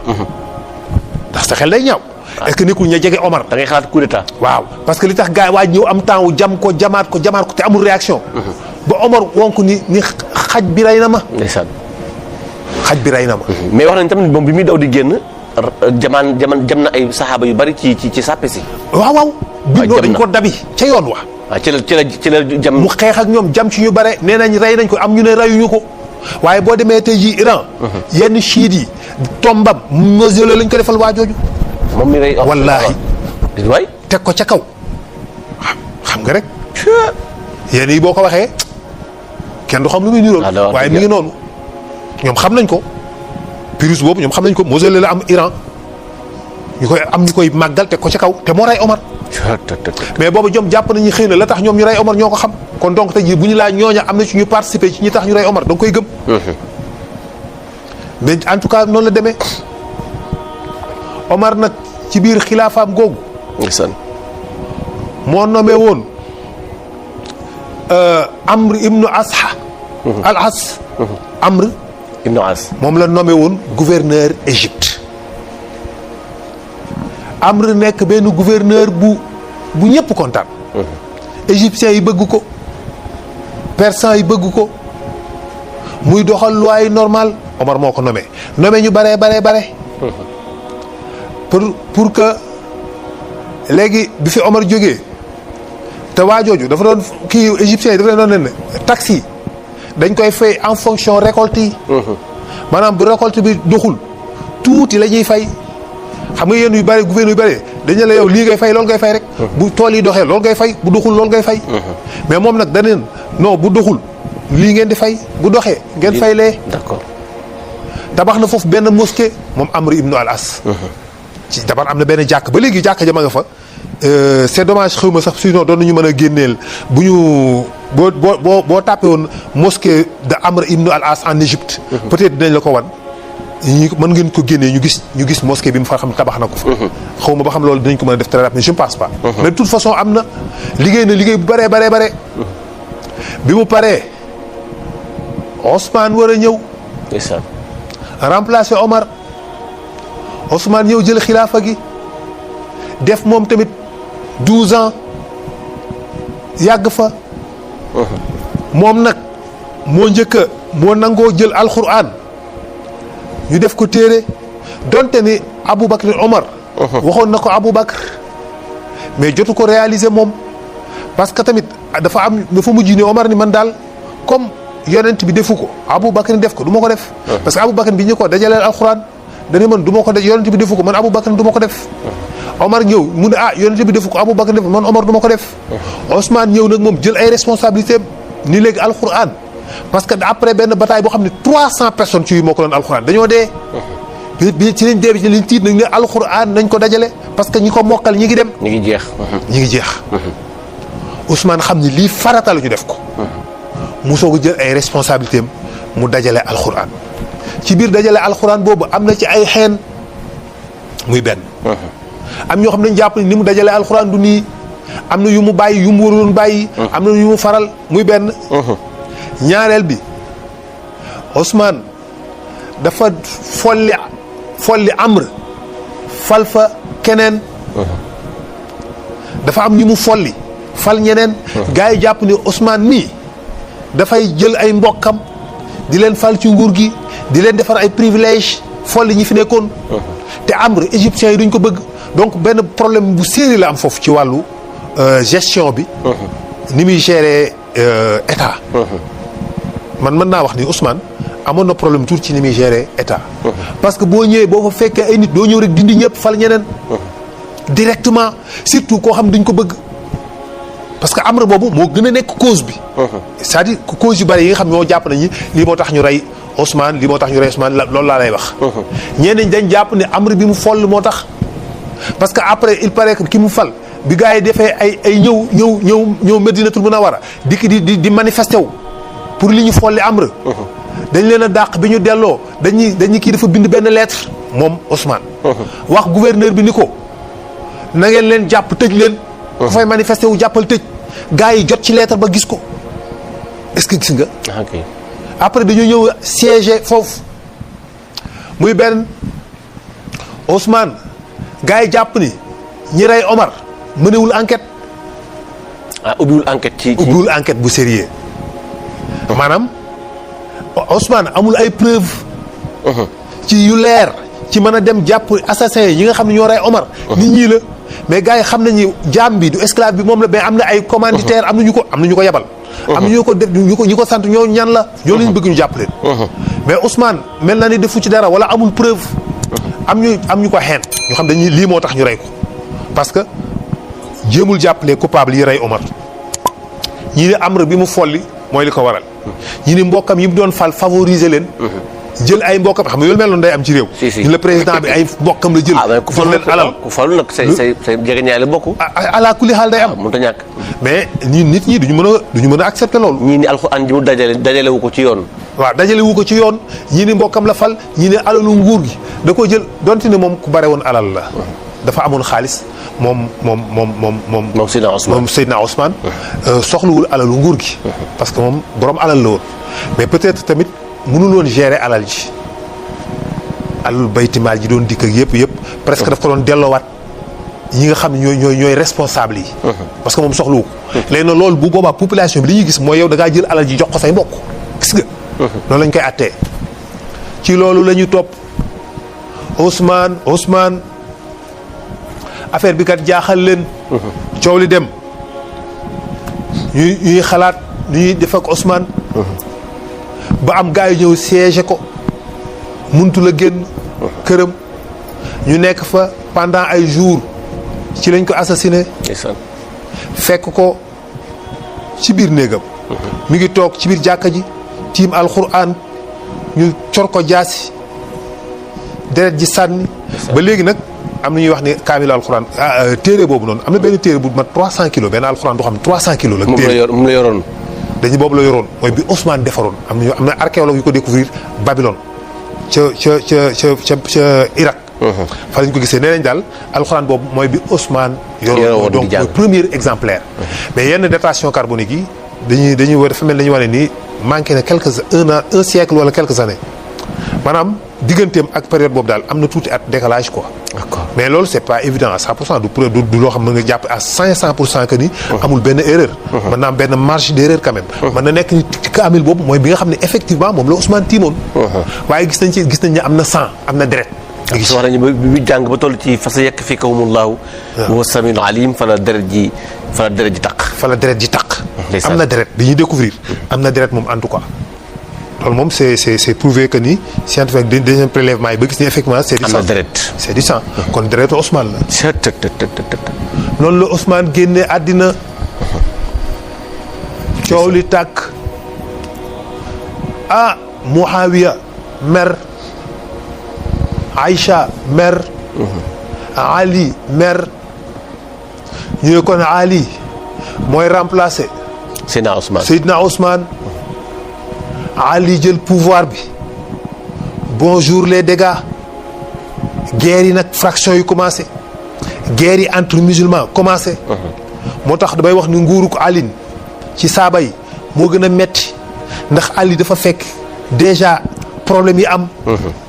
ndax sa xel day ñaaw. est-ce que nekkul ña jege Omar. da ngay xalaat coup d'état. waaw parce que li tax gars yi waa ji ñëw am temps wu jamaat ko te amul réaction. ba Omar wonk ni xaj bi rey na ma. ndeysaan. xaj bi rey na ma. mais wax nañ tamit moom bi muy daw di génn jam na ay saxaaba yu bari ci sàppe si. waaw. dañ ko dabi ca yoon wa. waaw ci la jam. mu xeex ak ñoom jam ci ñu bare nee nañ rey nañ ko am ñu ne reyuñu ko waaye boo demee tey jii Iran. yenn chiites yi tombam mausolée lañ ko defal waa jooju. moom mi rey. wallaahi. waay teg ko ca kaw. xam nga rek. yenn yi boo ko waxee kenn du xam lu muy niroon. waaye mi ngi noonu. ñoom xam nañ ko Pirouz boobu ñoom xam nañ ko mausolée la am Iran ñu koy màggal teg ko ca kaw te moo rey Omar. mais boobu ñoom jàpp nañu xëy na la tax ñoom ñu rey Omar ñoo ko xam kon donc tey jii bu ñu laaj ñooña am na ci ñu participer ci ñi tax ñu rey Omar da nga koy gëm. mais en tout cas noonu la demee Omar nag ci biir xilaafaam googu. moo nommé woon Amr ibnu Asha. al-As. Amr ibnu As. moom la nommé woon gouverneur Égypte. Amr nekk benn gouverneur bu ñëpp kontaan. égyptiens yi bëgg ko. persans yi bëgg ko. muy doxal loi normal Omar moo ko nommé ñu bare. pour que léegi bi fi Omar jógee te waa jooju dafa doon kii égyptiens yi dafa doon ne taxes yi dañ koy fay en fonction récolte yi. maanaam bu récolte bi doxul tuuti la ñuy fay. xam nga yéen yu bëri gouverneur yu bëri dañu la yow lii ngay fay loolu ngay fay rek. bu tool yi doxee loolu ngay fay bu doxul loolu ngay fay. mais moom nag daneen non bu doxul lii ngeen di fay bu doxee ngeen fay lee. d'accord. tabax na foofu benn mosquée moom Amr ibnu al-As. ci tabax am na benn jàkk ba léegi jàkk ja ma nga fa. c'est dommage xew ma sax sinon doon nañu mën a génneel bu ñu boo tàppee woon mosquée de Amr ibnu al-As en Égypte. peut-être dinañ la ko wan. mën ngeen ko génnee ñu gis mosquée bi mu fa xam tabax na ko fa. xaw ma ba xam loolu dinañ ko mën a def très rapide mais je ne pense pas. mais de toute façon am na liggéey bu bare. bi mu paree Ousmane war a ñëw. ndeysaan. remplacer Omar Ousmane ñëw jël xilaafa gi def moom tamit 12 ans yàgg fa. moom nag moo nangoo jël alxuraan ñu def ko téere donte ni Aboubacar Omar. waxoon na ko Aboubacar mais jotu ko réaliser moom parce que tamit dafa mujj ni Omar ni man daal comme yonent bi defu ko Aboubacar def ko du ma ko def. parce que Aboubacar bi ñu ko dajaleel alxuraan dañu man du ma ko def yonent bi defu ko man Aboubacar du ma ko def. Omar ñëw mu ne yonent bi defu ko Aboubacar def man Omar du ma ko def. Ousmane ñëw nag moom jël ay responsabilités ni léegi alxuraan parce que après benn bataille boo xam ne 300 personnes ci yu moo ko doon alxuraan dañoo dee. bi ci lañ dee bi ci lañ tiit nag ne alxuraan nañ ko dajale parce que ñi ko mokkal ñi ngi dem. ñi ngi jeex. ñi ngi jeex. Ousmane xam ni lii farata la ñu def ko. mu soog a jël ay responsabilités mu dajale alxuraan ci biir dajale alxuraan boobu am na ci ay xeen muy benn. am ñoo xam ne jàpp ni mu dajale alxuraan du nii am na yu mu bàyyi yu mu waroon bàyyi. am na yu mu faral muy benn. ñaareel bi Ousmane dafa folli Amr fal fa keneen. dafa am ñu mu folli fal ñeneen. gars yi jàpp ni Ousmane mii dafay jël ay mbokkam di leen fal ci nguur gi di leen defar ay privilèges folli ñi fi nekkoon. te Amr égyptiens yi duñ ko bëgg donc benn problème bu sérieux la am foofu ci wàllu gestion bi. ni muy gérer état. man mën naa wax ni Ousmane amoon na problème tuuti ci ni muy gérer état. parce que boo ñëwee boo fa fekkee ay nit doo ñëw rek dindi ñëpp fal ñeneen. directement surtout koo xam duñ ko bëgg. parce que Amr boobu moo gën a nekk cause bi. c'est-à-dire cause yu bari yi nga xam ñoo jàpp nañu lii moo tax ñu rey Ousmane lii moo tax ñu rey Ousmane loolu laa lay wax. ñeneen dañ jàpp ne Amr bi mu foll moo tax. parce que après il paraît que ki mu fal bi gars yi defee ay ñëw Medinatul Munawwara di manifesté wu pour li ñu folli Amr. dañ leen a dàq bi ñu delloo dañuy kii dafa bind benn lettre moom Ousmane. wax gouverneur bi ni ko na ngeen leen jàpp tëj leen. ku fay manifesté wu jàppal tëj. gars yi jot ci lettre ba gis ko est-ce que gis nga. ok après dañoo ñëw siégé foofu muy benn Ousmane gars yi jàpp ni ñi rey Omar mënewul enquête. ubbiwul enquête ci ubbiwul enquête bu sérieux maanaam Ousmane amul ay preuve ci yu leer ci mën a dem jàpp assassin yi nga xam ne ñoo rey Omar. nit ñii la mais gars yi xam nañu jaam bi du esclave bi moom la mais am na ay commanditaire am na ñu ko yabal. am na ñu ko def ñu ko sant ñoo ñan la. ñoo lañu bëgg ñu jàpp leen. mais Ousmane mel na ni defu ci dara wala amul preuve. am ñu ko xeen ñu xam dañuy lii moo tax ñu rey ko parce que jéemul jàppale coupable yi rey Omar. ñii ne Amr bi mu folli mooy li ko waral. ñii ne mbokkam yi mu doon fal favoriser leen. jël ay mbokkam xam nga yoolu mel noonu day am ci réew. si le président bi ay mbokkam la jël. doon leen alal ku falu nag say jegeñaay la bokk. ala kulli xaal day am. mënut a ñàkk. mais nit ñi duñu mën a accepter loolu. ñii ni alxuraan ji mu dajale wu ko ci yoon. waaw dajale wu ko ci yoon ñii ni mbokkam la fal ñii ne alalu nguur gi da ko jël donte ne moom ku bare woon alal la. dafa amoon xaalis moom Seydina Ousmane. soxlawul alalu nguur gi. parce que moom borom alal la woon mais peut-être tamit. mënul woon gérer alal ji alal baytimaal ji doon dikk ak yëpp presque daf ko doon delloowaat ñi nga xam ne ñooy responsable yi. parce que moom soxlawu ko. léegi nag loolu bu boobaa population bi li ñuy gis mooy yow da ngaa jël alal ji jox ko say mbokk gis nga. loolu lañ koy attee ci loolu la ñu topp Ousmane affaire bi kat jaaxal leen. coow li dem ñuy xalaat ñuy def ak Ousmane. ba am gars yi ñëw siégé ko muntu la génn këram ñu nekk fa pendant ay jours ci lañ ko assassiné. fekk ko ci biir néegam. mi ngi toog ci biir jàkka ji tiim alxuraan ñu cor ko jaasi deret ji sànni. ba léegi nag am na ñuy wax ni kaamilu alxuraan téere boobu noonu am na benn téere bu mat 300 kilos benn alxuraan boo xam ne 300 kilos la. moom la yoroon. dañu boobu la yoroon mooy bi Ousmane defaroon am na archéologue yu ko découvrir Babylone ca Irak. fa lañ ko gisee nee nañ daal alxuraan boobu mooy bi Ousmane yoroon donc mooy premier exemplaire. mais yenn datation carbonique yi dañuy war dafa mel dañuy wane nii manqué na un siècle wala quelques années maanaam digganteem ak période boobu daal am na tuuti at décalage quoi. d'accord mais loolu c'est pas évident à 100% du loo xam ne nga jàpp à 500% que ni. amul benn erreur. mën naa am benn marge d'erreur quand même. mën na nekk ni kaamil boobu mooy bi nga xam ne effectivement moom la Ousmane tiimoon. waaye gis nañ ne am na sang am na deret. wax nañu ba bi jàng ba toll ci fa sa yekk fii kawumullahu wa samiul alim fa la deret ji taq. fa la deret ji taq. am na deret dañuy découvrir am na deret moom en tout cas. loolu moom c'est prouvé que ni scientifique deuxième prélèvement yi ba gis ni effectivement c'est du sang. am na deret. c'est du sang kon deretu Ousmane la. të. noonu la Ousmane génne àddina. coow li tàkk. Muawiya mer. Aïcha mer. Ali mer. ñu ne kon Ali mooy remplacer. Seydina Ousmane. Ali jël pouvoir bi. bonjour les dégâts. guerre yi nag fraction yu commencé. guerre yi entre musulmans commencé. moo tax damay wax ni nguuruk Ali ci saaba yi moo gën a metti ndax Ali dafa fekk déjà problème yi am.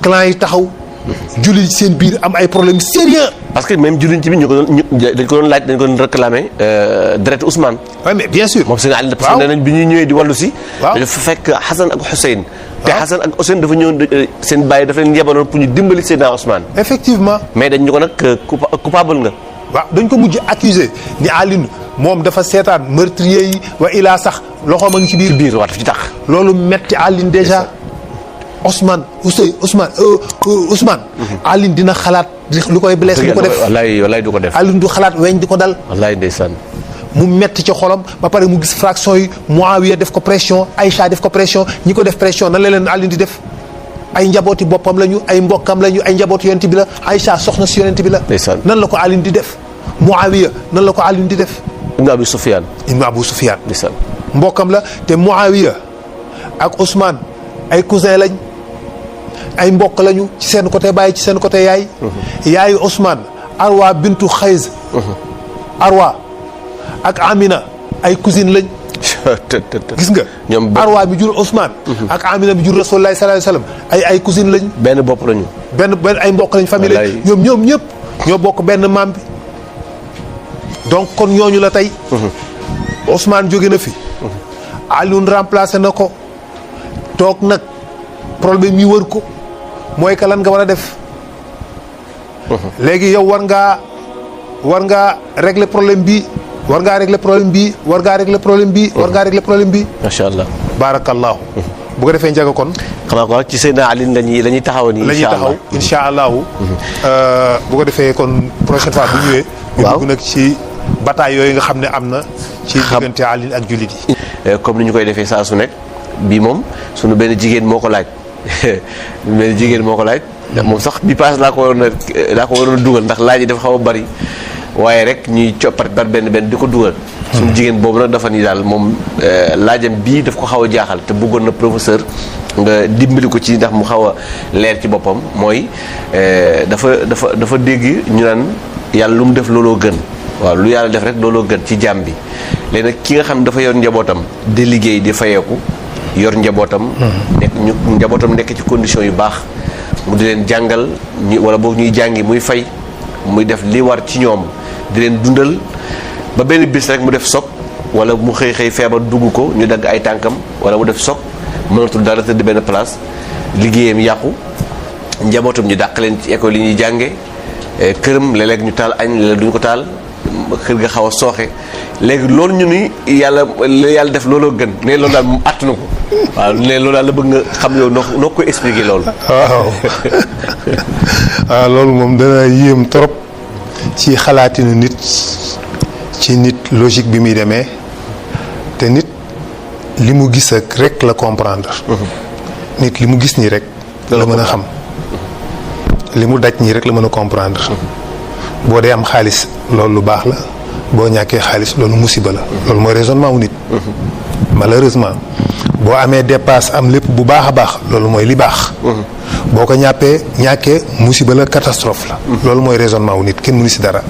clan yi taxaw. jullit ci seen biir am ay problèmes sérieux. parce que même jullit ci bi dañ ko doon laaj dañ ko doon réclamer deret Ousmane. oui mais bien sûr. moom seen Ali parce que nee nañ bi ñuy ñëwee di wàllu si. waaw dafa fekk Hassan ak Hussein. te Hassan ak Hussein dafa ñëwoon seen bàyyi dafa leen yebaloon pour ñu dimbali Seydina Ousmane. effectivement. mais dañ ñu ko nag coupable nga. waaw dañ ko mujj accusé ni Alioune moom dafa seetaan meurtrier yi wa ilaa sax loxoom a ngi ci biir. waaw daf ci tax. loolu metti Alioune déjà. Ousmane. Alioune dina xalaat lu koy blessé du ko def. wallaay du ko def. Alioune du xalaat weñ di ko dal. wallaay ndeysaan. mu metti ci xolam ba pare mu gis fraction yi Muawiya def ko pression Aïcha def ko pression ñi ko def pression nan la leen Alioune di def ay njabooti boppam lañu ay mbokkam lañu ay njabooti yonent bi la Aïcha soxna si yonent bi la. nan la ko Alioune di def. Muawiya nan la ko Alioune di def. Ibn Abu Sufyan. ndeysaan mbokkam la te Muawiya ak Ousmane ay cousin lañ. ay mbokk lañu ci seen côté baay ci seen côté yaay. yaayu Ousmane Arwa bintu Xayz. Arwa ak Amina ay cousine lañ. gis nga. ñoom Arwa bi jur Ousmane. ak Amina bi jur Rasulullah sallallahu alayhi wasallam ay cousine lañ. benn bopp lañu. benn ay mbokk lañ famille lañ. ñoom ñëpp ñoo bokk benn maam bi. donc kon ñooñu la tey. Ousmane jóge na fi. Alioune remplacé na ko toog nag. problème yi wër ko mooy que lan nga war a def. léegi yow war ngaa régler problème bi war ngaa régler problème bi war ngaa régler problème bi war ngaa régler problème bi. macha allah. barakallahu. bu ko defee njaga kon. xanaa ko ci Seydina Alioune la ñuy taxaw nii. incha allahu bu ko defee kon prochaine fois bu ñëwee. waaw ñu dugg nag ci bataille yooyu nga xam ne am na. ci diggante Alioune ak jullit yi. comme ni ñu koy defee saa su nekk bii moom sunu benn jigéen moo ko laaj. benn jigéen moo ko laaj. moom sax bi paas laa ko waroon a dugal ndax laaj yi dafa xaw a bari waaye rek ñuy coppat par benn di ko dugal. suñu jigéen boobu nag dafa ni daal moom laajam bii daf ko xaw a jaaxal te bëggoon na professeur nga dimbali ko ci ndax mu xaw a leer ci boppam mooy dafa dégg ñu naan yàlla lu mu def looloo gën. waaw lu yàlla def rek looloo gën ci jaam bi léegi nag ki nga xam ne dafa yor njabootam di liggéey di fayeeku yor njabootam. njabootam nekk ci condition yu baax mu di leen jàngal wala boog ñuy jàngi muy fay muy def li war ci ñoom di leen dundal ba benn bis rek mu def soog wala mu xëy feebar dugg ko ñu dagg ay tànkam wala mu def soog mënatul dara tëdd benn place liggéeyam yàqu njabootam ñu dàq leen ci école yi ñuy jànge këram léeg-léeg ñu taal añ léeg-léeg duñu ko taal kër ga xaw a sooxe léegi loolu ñu ni yàlla def looloo gën ne loolu daal mu àtt na ko waaw ne loolu daal la bëgg nga xam yow noo koy expliquer loolu. waaw loolu moom dana yéem trop ci xalaatinu nit ci nit logique bi muy demee te nit li mu gis ak rek la comprendre. nit li mu gis nii rek. la mën a xam li mu daj nii rek la mën a comprendre. boo dee am xaalis loolu lu baax la boo ñàkkee xaalis loolu musiba la. loolu mooy raisonnement wu nit. malheureusement boo amee dépasse am lépp bu baax a baax loolu mooy li baax. boo ko ñàkkee musiba la catastrophe la. loolu mooy raisonnement wu nit kenn mënu si dara.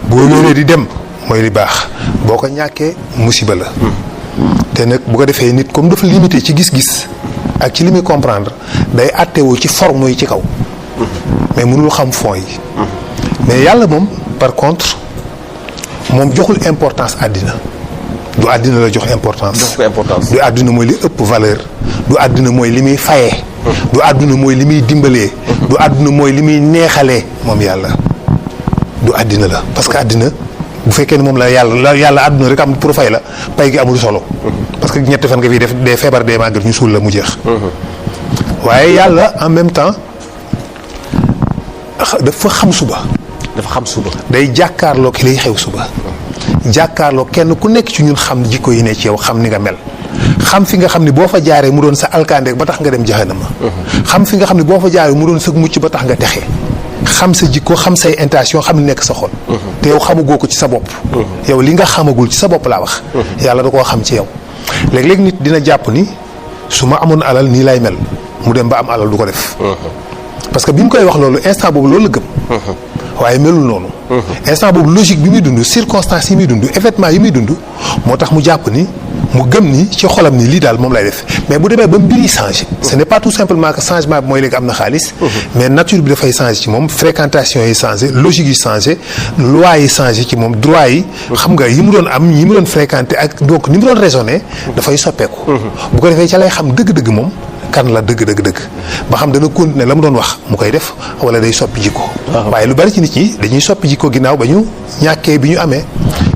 boo wéree di dem mooy li baax boo ko ñàkkee musiba la. te nag bu ko defee nit comme dafa limité ci gis-gis ak ci li muy comprendre day àttewoo ci forme yi ci kaw mais mënul xam fond yi mais yàlla moom par contre moom joxul importance àddina du àddina la jox importance du àddina mooy li ëpp valeur du àddina mooy li muy fayee du àdduna mooy li muy dimbalee du àdduna mooy li muy neexalee moom yàlla du àddina la parce que àddina bu fekkee ne moom la yàlla àdduna rek am pour fay la pay gi amul solo parce que ñetti fan nga fi def dee feebar dee màggat ñu suul la mu jeex waaye yàlla en même temps dafa xam suba day jàkkaarloo ki lay xew suba jàkkaarloo kenn ku nekk ci ñun xam jikko yi ne ci yow xam ni nga mel xam fi nga xam ne boo fa jaaree mu doon sa alkaandeek ba tax nga dem jahannama xam fi nga xam ne boo fa jaaree mu doon sa mucc ba tax nga texe xam sa jikko xam say intention xam li nekk sa xol te yow xamagoo ko ci sa bopp yow li nga xamagul ci sa bopp laa wax yàlla da koo xam ci yow léeg-léeg nit dina jàpp ni su ma amoon alal nii lay mel mu dem ba am alal du ko def parce que bi mu koy wax loolu instant boobu loolu la gëm waaye melul noonu instant boobu logique bi muy dund circonstances yi muy dund événement yi muy dund moo tax mu jàpp ni mu gëm ni ci xolam ni lii daal moom lay def mais bu demee ba mbir yi changé ce n'est pas tout simplement que changement bi mooy léegi am na xaalis mais nature bi dafay changé ci moom fréquentation yi changé logique yi changé loi yi changé ci moom droit yi xam nga yi mu doon am yi mu doon fréquenté ak donc ni mu doon raisonné dafay soppeeku bu ko defee ca lay xam dëgg-dëgg moom kan la dëgg ba xam dana continuer la mu doon wax mu koy def wala day soppi jikko waaye lu bari ci nit ñi dañuy soppi jikko ginnaaw ba ñu ñàkkee bi ñu amee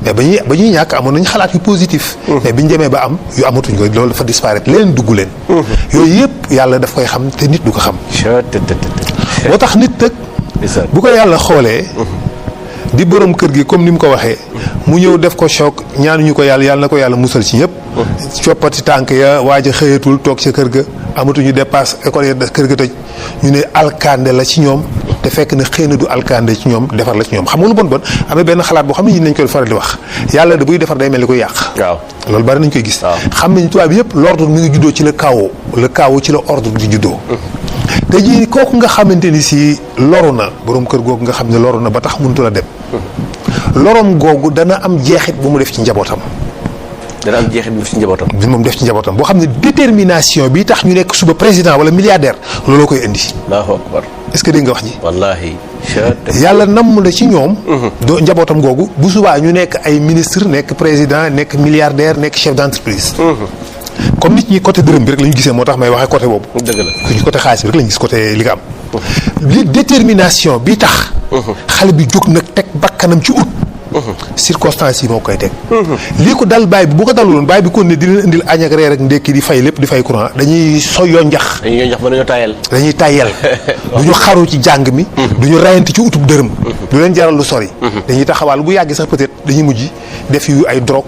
mais ba ñuy ñàkk amoon nañu xalaat yu positif mais bi ñu demee ba am yu amatuñ ko loolu dafa disparaître leen dugg leen yooyu yëpp yàlla daf koy xam te nit du ko xam moo tax nit tëg bu ko yàlla xoolee di borom kër gi comme ni mu ko waxee mu ñëw def ko choc ñaanuñu ko yàlla na ko yàlla musal ci ñëpp coppati tànk ya waaj a xëyatul toog ca kër ga amatuñu dépasse école ya kër ga tëj ñu ne alkande la ci ñoom te fekk na xëy na du alkande ci ñoom defar la ci ñoom xam nga lu bon am na benn xalaat boo xam ne ñi nañ koy faral di wax yàlla da buy defar day mel ni koy yàq waaw loolu bari nañ koy gis xam nañ tubaab bi yëpp l'ordre mi ngi juddoo ci le chaos ci la ordre di juddoo te ji kooku nga xamante ni si loru na borom kër googu nga xam ne loru na ba tax mënutu la dem lorom googu dana am jeexit bu mu def ci njabootam bi moom def ci njabootam boo xam ne détermination bi tax ñu nekk suba président wala milliardaire looloo koy indi Allahu akbar est-ce que dégg nga wax ji wallaahi yàlla namm la ci ñoom doo njabootam googu bu subaa ñu nekk ay ministre nekk président nekk milliardaire nekk chef d'entreprise comme nit ñi côté dërëm bi rek la ñu gisee moo tax may waxee côté boobu dëgg la suñu côté xaalis bi rek la ñu gis côté li nga am li détermination bi tax xale bi jóg nag teg bakkanam ci ut circonstances yi moo koy teg lii ko dal baay bi bu ko daluloon baay bi kon ne di leen indil añ ak reer ak ndekki di fay lépp di fay courant dañuy soyoo njax dañuy tayel du ñu xaru ci jàng mi du ñu rayante ci utub dërëm du leen jaral lu sori dañuy taxawal bu yàggee sax peut-être dañuy mujj def yu ay drogue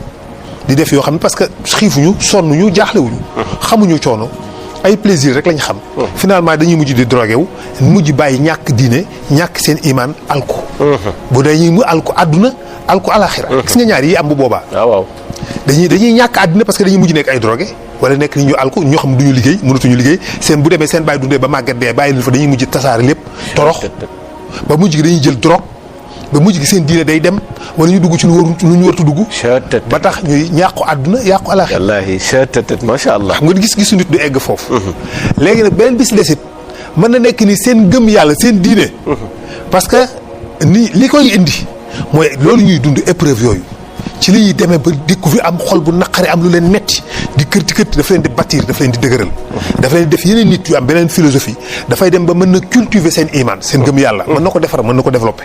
di def yoo xam ne parce que xiifuñu sonnuñu jaaxlewuñu xamuñu coono ay plaisir rek lañ xam finalement dañuy mujj di drogué wu mujj bàyyi ñàkk diine ñàkk seen imaan alku bu dañuy mu alku àdduna alku alaxira gis nga ñaar yi am bu boobaa waaw dañuy ñàkk àdduna parce que dañuy mujj nekk ay drogué wala nekk ni ñu alku ñoo xam duñu liggéey mënatuñu liggéey seen bu demee seen bàyyi dundee ba màgget dee bàyyi leen fa dañuy mujj tasaare lépp torox ba mujj gi dañuy jël drogue ba mujj gi seen diine day dem wala ñu dugg ci lu ñu wartu dugg ba tax ñuy ñàqu àdduna yàqu alaxira wallaahi macha allah xam nga gis-gisu nit du egg foofu léegi nag beneen bis desit mën na nekk ni seen gëm yàlla seen diine parce que ni li koy indi mooy loolu ñuy dund épreuve yooyu ci li ñuy demee ba découvrir am xol bu naqari am lu leen metti di kërti dafa leen di bâtir dafa leen di dëgëral dafa leen di def yeneen nit yu am beneen philosophie dafay dem ba mën na cultiver seen iman seen gëm yàlla mën na ko defar mën na ko développer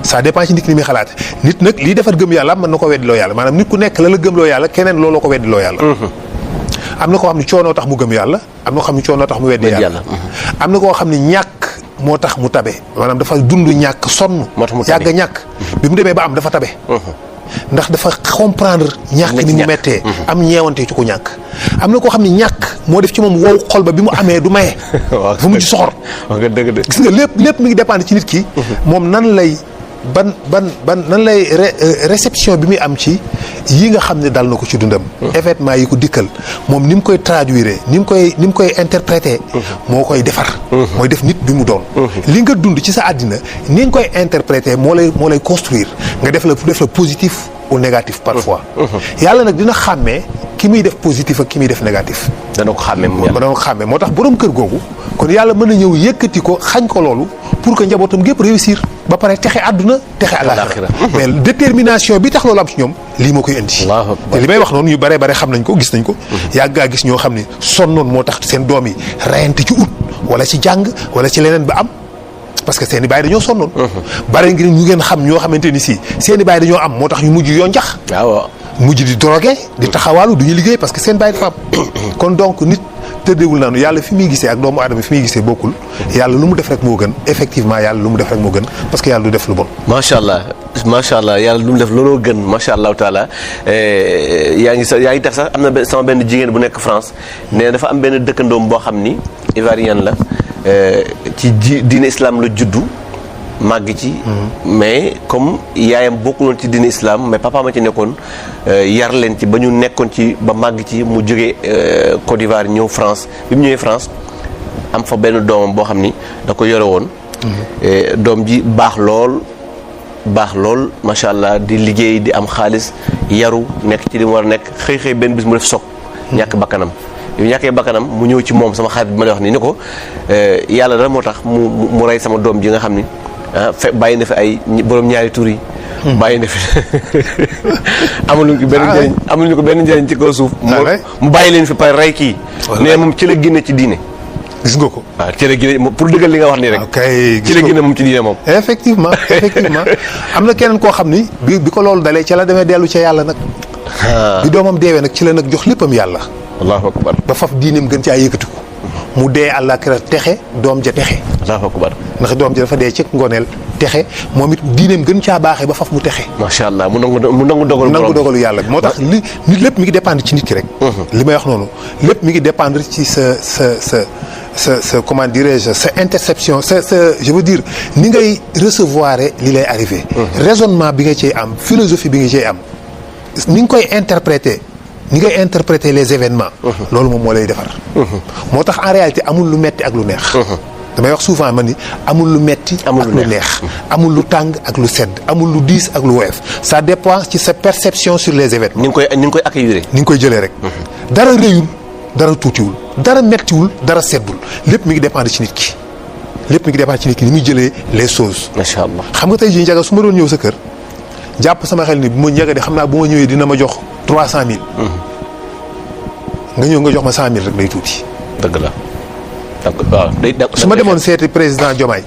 ça dépend ci nit ki ni muy xalaate nit nag liy defar gëm yàlla mën na ko weddiloo yàlla maanaam nit ku nekk la gëmloo yàlla keneen looloo ko weddiloo yàlla am na koo xam ne coonoo tax mu gëm yàlla am na koo xam ne coonoo tax mu weddi yàlla am na koo xam ne ñàkk moo tax mu tabe maanaam dafa dund ñàkk sonn yàgg ñàkk bi mu demee ba am dafa tabe ndax dafa comprendre ñàkk ni mu mettee am ñeewante ci ko ñàkk am na koo xam ne ñàkk moo def ci moom wow xol ba bi mu amee du maye fu mujj soxor gis nga lépp mi ngi dépendre ci nit ki moom nan lay nan lay réception bi muy am ci yi nga xam ne dal na ko ci dundam événement yi ko dikkal moom ni mu koy traduire ni mu koy interpréter moo koy defar mooy def nit bi mu doon li nga dund ci sa àddina ni nga koy interpréter moo lay construire nga def la positif ou négatif parfois yàlla nag dina xàmmee ki muy def positif ak ki muy def négatif. dana ko xàmme moo tax borom kër googu kon yàlla mën na ñëw yëkkati ko xañ ko loolu pour que njabootam gépp réussir ba pare texe àdduna texe àllaaxira mais détermination bi tax loolu am ci ñoom lii moo koy indi. te li may wax noonu ñu bare bare xam nañ ko gis nañ ko. yàggaa gis ñoo xam ne sonnoon moo tax seen doom yi rayante ci ut wala ci jàng wala ci leneen ba am. parce que seen i baay dañoo sonnoon. bare ngir ñu ngeen xam ñoo xamante ni si seen i baay dañoo am moo tax ñu mujj yoo njax. waaw mujj di drogué di taxawaalu du ñu liggéey parce que seen baay dafa am. kon donc nit tëddeewul naanu yàlla fi muy gisee ak doomu aadama fi muy gisee bokkul. yàlla lu mu def rek moo gën effectivement yàlla lu mu def rek moo gën parce que yàlla du def lu bon. macha allah yàlla lu mu def looloo gën macha allahu taala yaa ngi tax sax am na sama benn jigéen bu nekk France nee dafa am benn dëkkandoom boo xam ni ivoirien la. ci diine islam la juddu màgg ci. mais comme yaayam bokkuloon ci diine islam mais papa ma ci nekkoon yar leen ci ba ñu nekkoon ci ba màgg ci mu jógee Côte d'Ivoire ñëw France bi mu ñëwee France am fa benn doomam boo xam ni da ko yore woon. doom ji baax lool macha allah di liggéey di am xaalis yaru nekk ci li mu war a nekk xëy benn bis mu def soog ñàkk bakkanam. yu ñàkkee bakkanam mu ñëw ci moom sama xarit bi ma lay wax ni ko yàlla dara moo tax mu rey sama doom ji nga xam ni bàyyi na fi ay borom ñaari tur yi. bàyyi na fi amuñu ko benn njëriñ ci kaw suuf. mu bàyyi leen fi pare rey kii. nee moom ci la génne ci diine. gis nga ko. waaw ci la génne pour dëggal li nga wax nii rek. ci la génne moom ci diine moom. effectivement am na keneen koo xam ni bi ko loolu dalee ca la demee dellu ca yàlla nag. bi doomam deewee nag ci la nag jox léppam yàlla. allahu akbar ba faf diineem gën caa yëkkatiku mu dee àllaaxira texe doom ja texe. allahu akbar ndax doom ja dafa dee ci ngoneel texe moom it diineem gën caa baaxee ba faf mu texe. macha allah mu nangu dogalu yàlla moo tax li nit lépp mi ngi dépendre ci nit ki rek. li may wax noonu lépp mi ngi dépendre ci sa comment dirais-je sa interception sa je veux dire ni ngay recevoir li lay arrivé. raisonnement bi nga cee am philosophie bi nga cee am ni nga koy interpréter. ni ngay interpréter les événements. loolu moom moo lay defar. moo tax en réalité amul lu metti ak lu neex. damay wax souvent man ni amul lu metti ak lu neex. amul lu tàng ak lu sedd amul lu diis ak lu woyof ça dépend ci sa perception sur les événements. ni nga koy accueillir. ni nga koy jëlee rek. dara rëyul dara tuutiwul dara mettiwul dara seddul lépp mi ngi dépendre ci nit ki. lépp mi ngi dépendre ci nit ki ni muy jëlee les choses. macha allah xam nga tey jii Ndiaga su ma doon ñëw sa kër jàpp sama xel ni bu ma Ndiaga de xam naa bu ma ñëwee dina ma jox 300 000. nga ñëw nga jox ma 100 000 rek day tuuti. dëgg la waaw su ma demoon seeti président Diomaye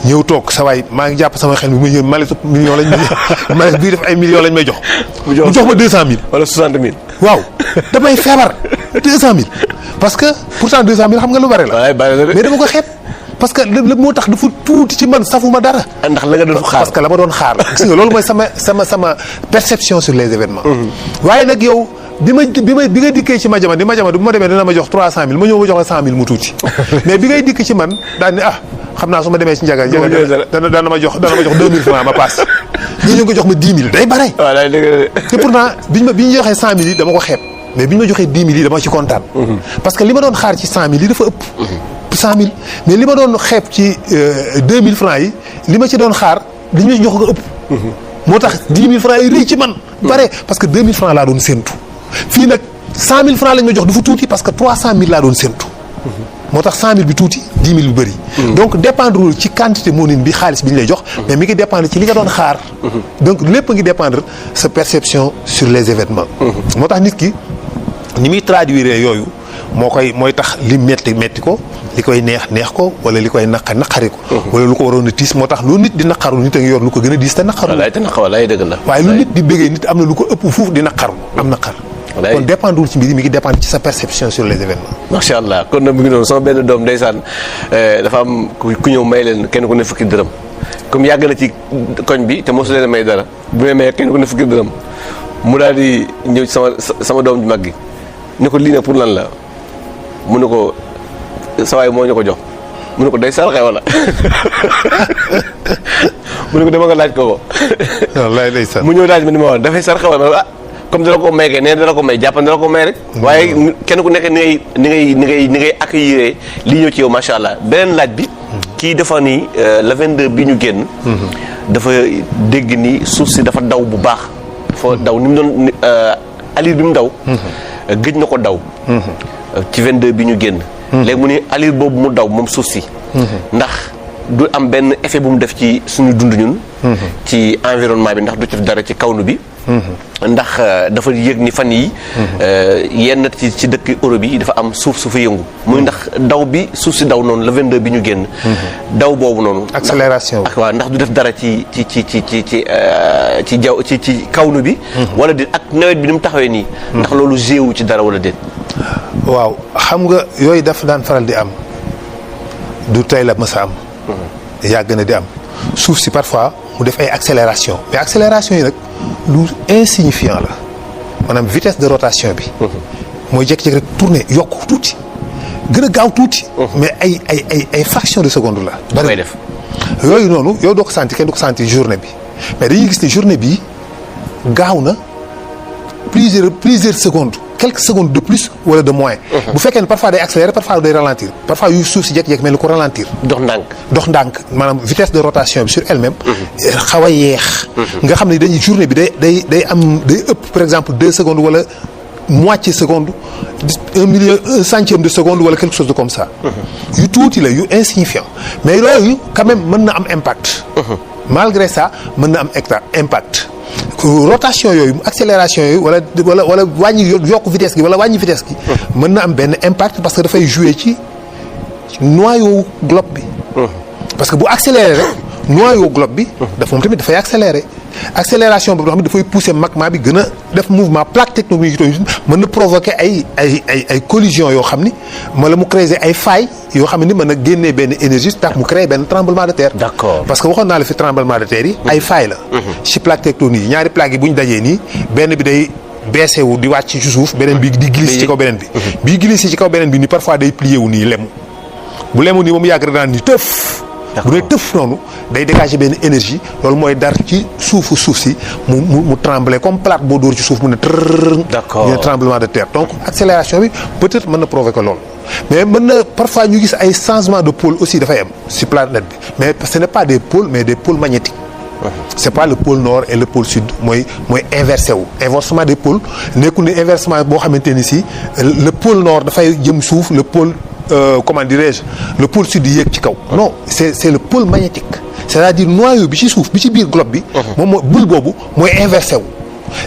ñëw toog sa waay maa ngi jàpp sama xel bi ma ñëw maletu million lañ malet bii def ay millions lañ may jox. mu jox ma 200 000. wala 60 000. waaw damay feebar 200 000 parce que pourtant 200 000 xam nga lu bari la. waaye bari la mais dama ko xeeb. parce que lépp moo tax dafa tuuti ci man safuma dara. ndax la nga doon xaar parce que la ma doon xaar. gis nga loolu mooy sama perception sur les événements. waaye nag yow bi nga dikkee ci Madiama bu ma demee dina ma jox 300 000 ma ñëw ma jox la 100 000 mu tuuti mais bi ngay dikk ci man daal ni xam naa su ma demee ci Ndiaga dana ma jox 2000 francs ma passe. nga ñëw nga jox ma 10 000 day bare. waaw day dëgg te pourtant bi ñu joxee 100 000 yi dama ko xeeb mais bi ñu ma joxee 10 000 yi dama ci kontaan. parce que li ma doon xaar ci 100 000 yi dafa ëpp. 100 000 mais li ma doon xeeb ci 2000 francs yi li ma ci doon xaar li ñu jox nga ëpp. moo tax 10 000 francs yi rëy ci man. bare parce que 2000 francs laa doon séntu. fii nag 100 000 francs lañ ma jox dafa tuuti parce que 300 000 laa doon séntu. moo tax 100 000 bi tuuti 10 000 bi bëri. donc dépendrewul ci quantité monin bi xaalis bi ñu lay jox. mais mi ngi dépendre ci li nga doon xaar. donc lépp ngi dépendre sa perception sur les événements. moo tax nit ki ni muy traduire yooyu. mooy tax li metti ko li koy neex ko wala li koy naqari ko. wala lu ko waroon a tiis moo tax lu nit di naqaru nit a ngi yor lu ko gën a diis te naqaru. walaay dëgg la. waaye lu nit di bëggee nit am na lu ko ëpp fuuf di naqaru am naqar. kon dépendul ci mbir mi ngi dépendre ci sa perception sur les événements. macha allah kon nag mi ngi noonu sama benn doom ndeysaan dafa am ku ñëw may leen kenn ku ne fukki dërëm comme yàgg na ci koñ bi te mosu leen may dara bu may may kenn ku ne fukki dërëm mu daal di ñëw ci sama doom ju mag gi ni ko lii nag pour lan la. mu ne ko sawaay moo ñu ko jox mu ne ko day sarxe wala mu ne ko dama nga laaj ko. wallaay day sarxe mu ñëw laaj ma ni ma wax dafay sarxe wala comme dala ko may kay nee dala ko may jàppan dala ko may rek. waaye kenn ku nekk ni ngay accueillir lii ñëw ci yow macha allah beneen laaj bi. kii dafa ni le 22 bi ñu génn. dafa dégg ni suuf si dafa daw bu baax. dafa daw ni mu doon allure bi mu daw. gëj na ko daw. ci 22 bi ñu génn. léegi mu ni allure boobu mu daw moom suuf si. ndax du am benn effet bu mu def ci suñu dund ñun. ci environnement bi ndax du ci dara ci kawnu bi. ndax dafa yëg ni fan yi yenn ci dëkk Europe yi dafa am suuf su fa yëngu. muy ndax daw bi suuf si daw noonu le 22 bi ñu génn. daw boobu noonu. accélération ak waaw ndax du def dara ci jaww ci kawnu bi. wala déet ak nawet bi ni mu taxawee nii. ndax loolu géewu ci dara wala déet. waaw xam nga yooyu dafa daan faral di am du tey la mës a am. yàgg na di am suuf si parfois mu def ay accélération mais accélération yi nag lu insignifiant la maanaam vitesse de rotation bi. mooy jékki-jékki rek tourner yokk tuuti gën a gaaw tuuti. mais ay fraction de seconde la. da koy def yooyu noonu yow doo ko sentir kenn du ko sentir journée bi mais dañuy gis ne journée bi gaaw na plusieurs secondes. quelques secondes de plus wala de moins. bu fekkee ne parfois day accélérer parfois day ralentir parfois yu suuf si jékki-jékki mel ni ko ralentir. dox ndànk maanaam vitesse de rotation bi sur elle-même. xaw a yeex. nga xam ne dañuy journée bi day ëpp par exemple 2 secondes wala moitié seconde 1 centième de seconde wala quelque chose de comme ça. yu tuuti la yu insignifiant mais loolu quand même mën na am impact. malgré ça mën na am impact. rotation yooyu accélération yooyu wala wàññi yokk vitesse gi wala wàññi vitesse gi. mën na am benn impact parce que dafay jouer ci noyau globe bi. parce que bu accéléré rek noyau globe bi. moom tamit dafay accéléré. accélération boobu nga xam ne dafay pousser magma bi gën a def mouvement plaque tectonique mën na provoquer ay collisions yoo xam ni wala mu créer ay failles yoo xam ni mën na génnee benn énergie tax mu créer benn tremblement de terre. d'accord parce que waxoon naa la fi tremblement de terre yi. ay failles la. ci plaque tectonique yi ñaari plaques yi bu ñu dajee nii benn bi day baissé wu di wàcc ci suuf beneen bi di glisse ci kaw beneen bi. bii glisse ci kaw beneen bi nii parfois day plié wu nii lemu bu lemu nii moom yàgg daan ni tëf. bu dee tëf noonu day dégager benn énergie loolu mooy dar ci suuf si mu trembler comme plate boo dóor ci suuf mu ne trrr. d'accord ñu tremblement de terre donc accélération bi peut-être mën na provoquer loolu. mais mën na parfois ñu gis ay changement de pôle aussi dafay am si planète bi mais ce n'est pas des pôles mais des pôles magnétiques. c'est pas le pôle nord et le pôle sud mooy inversé wu. inversement des pôles nekkul ni inversement boo xamante ni si le pôle nord dafay jëm suuf le pôle. Comment dirais-je le pôle sud yéeg ci kaw. non c'est le pôle magnétique. c'est-à-dire noyau bi ci suuf bi ci biir globe bi. moom mooy boule boobu mooy inversé wu.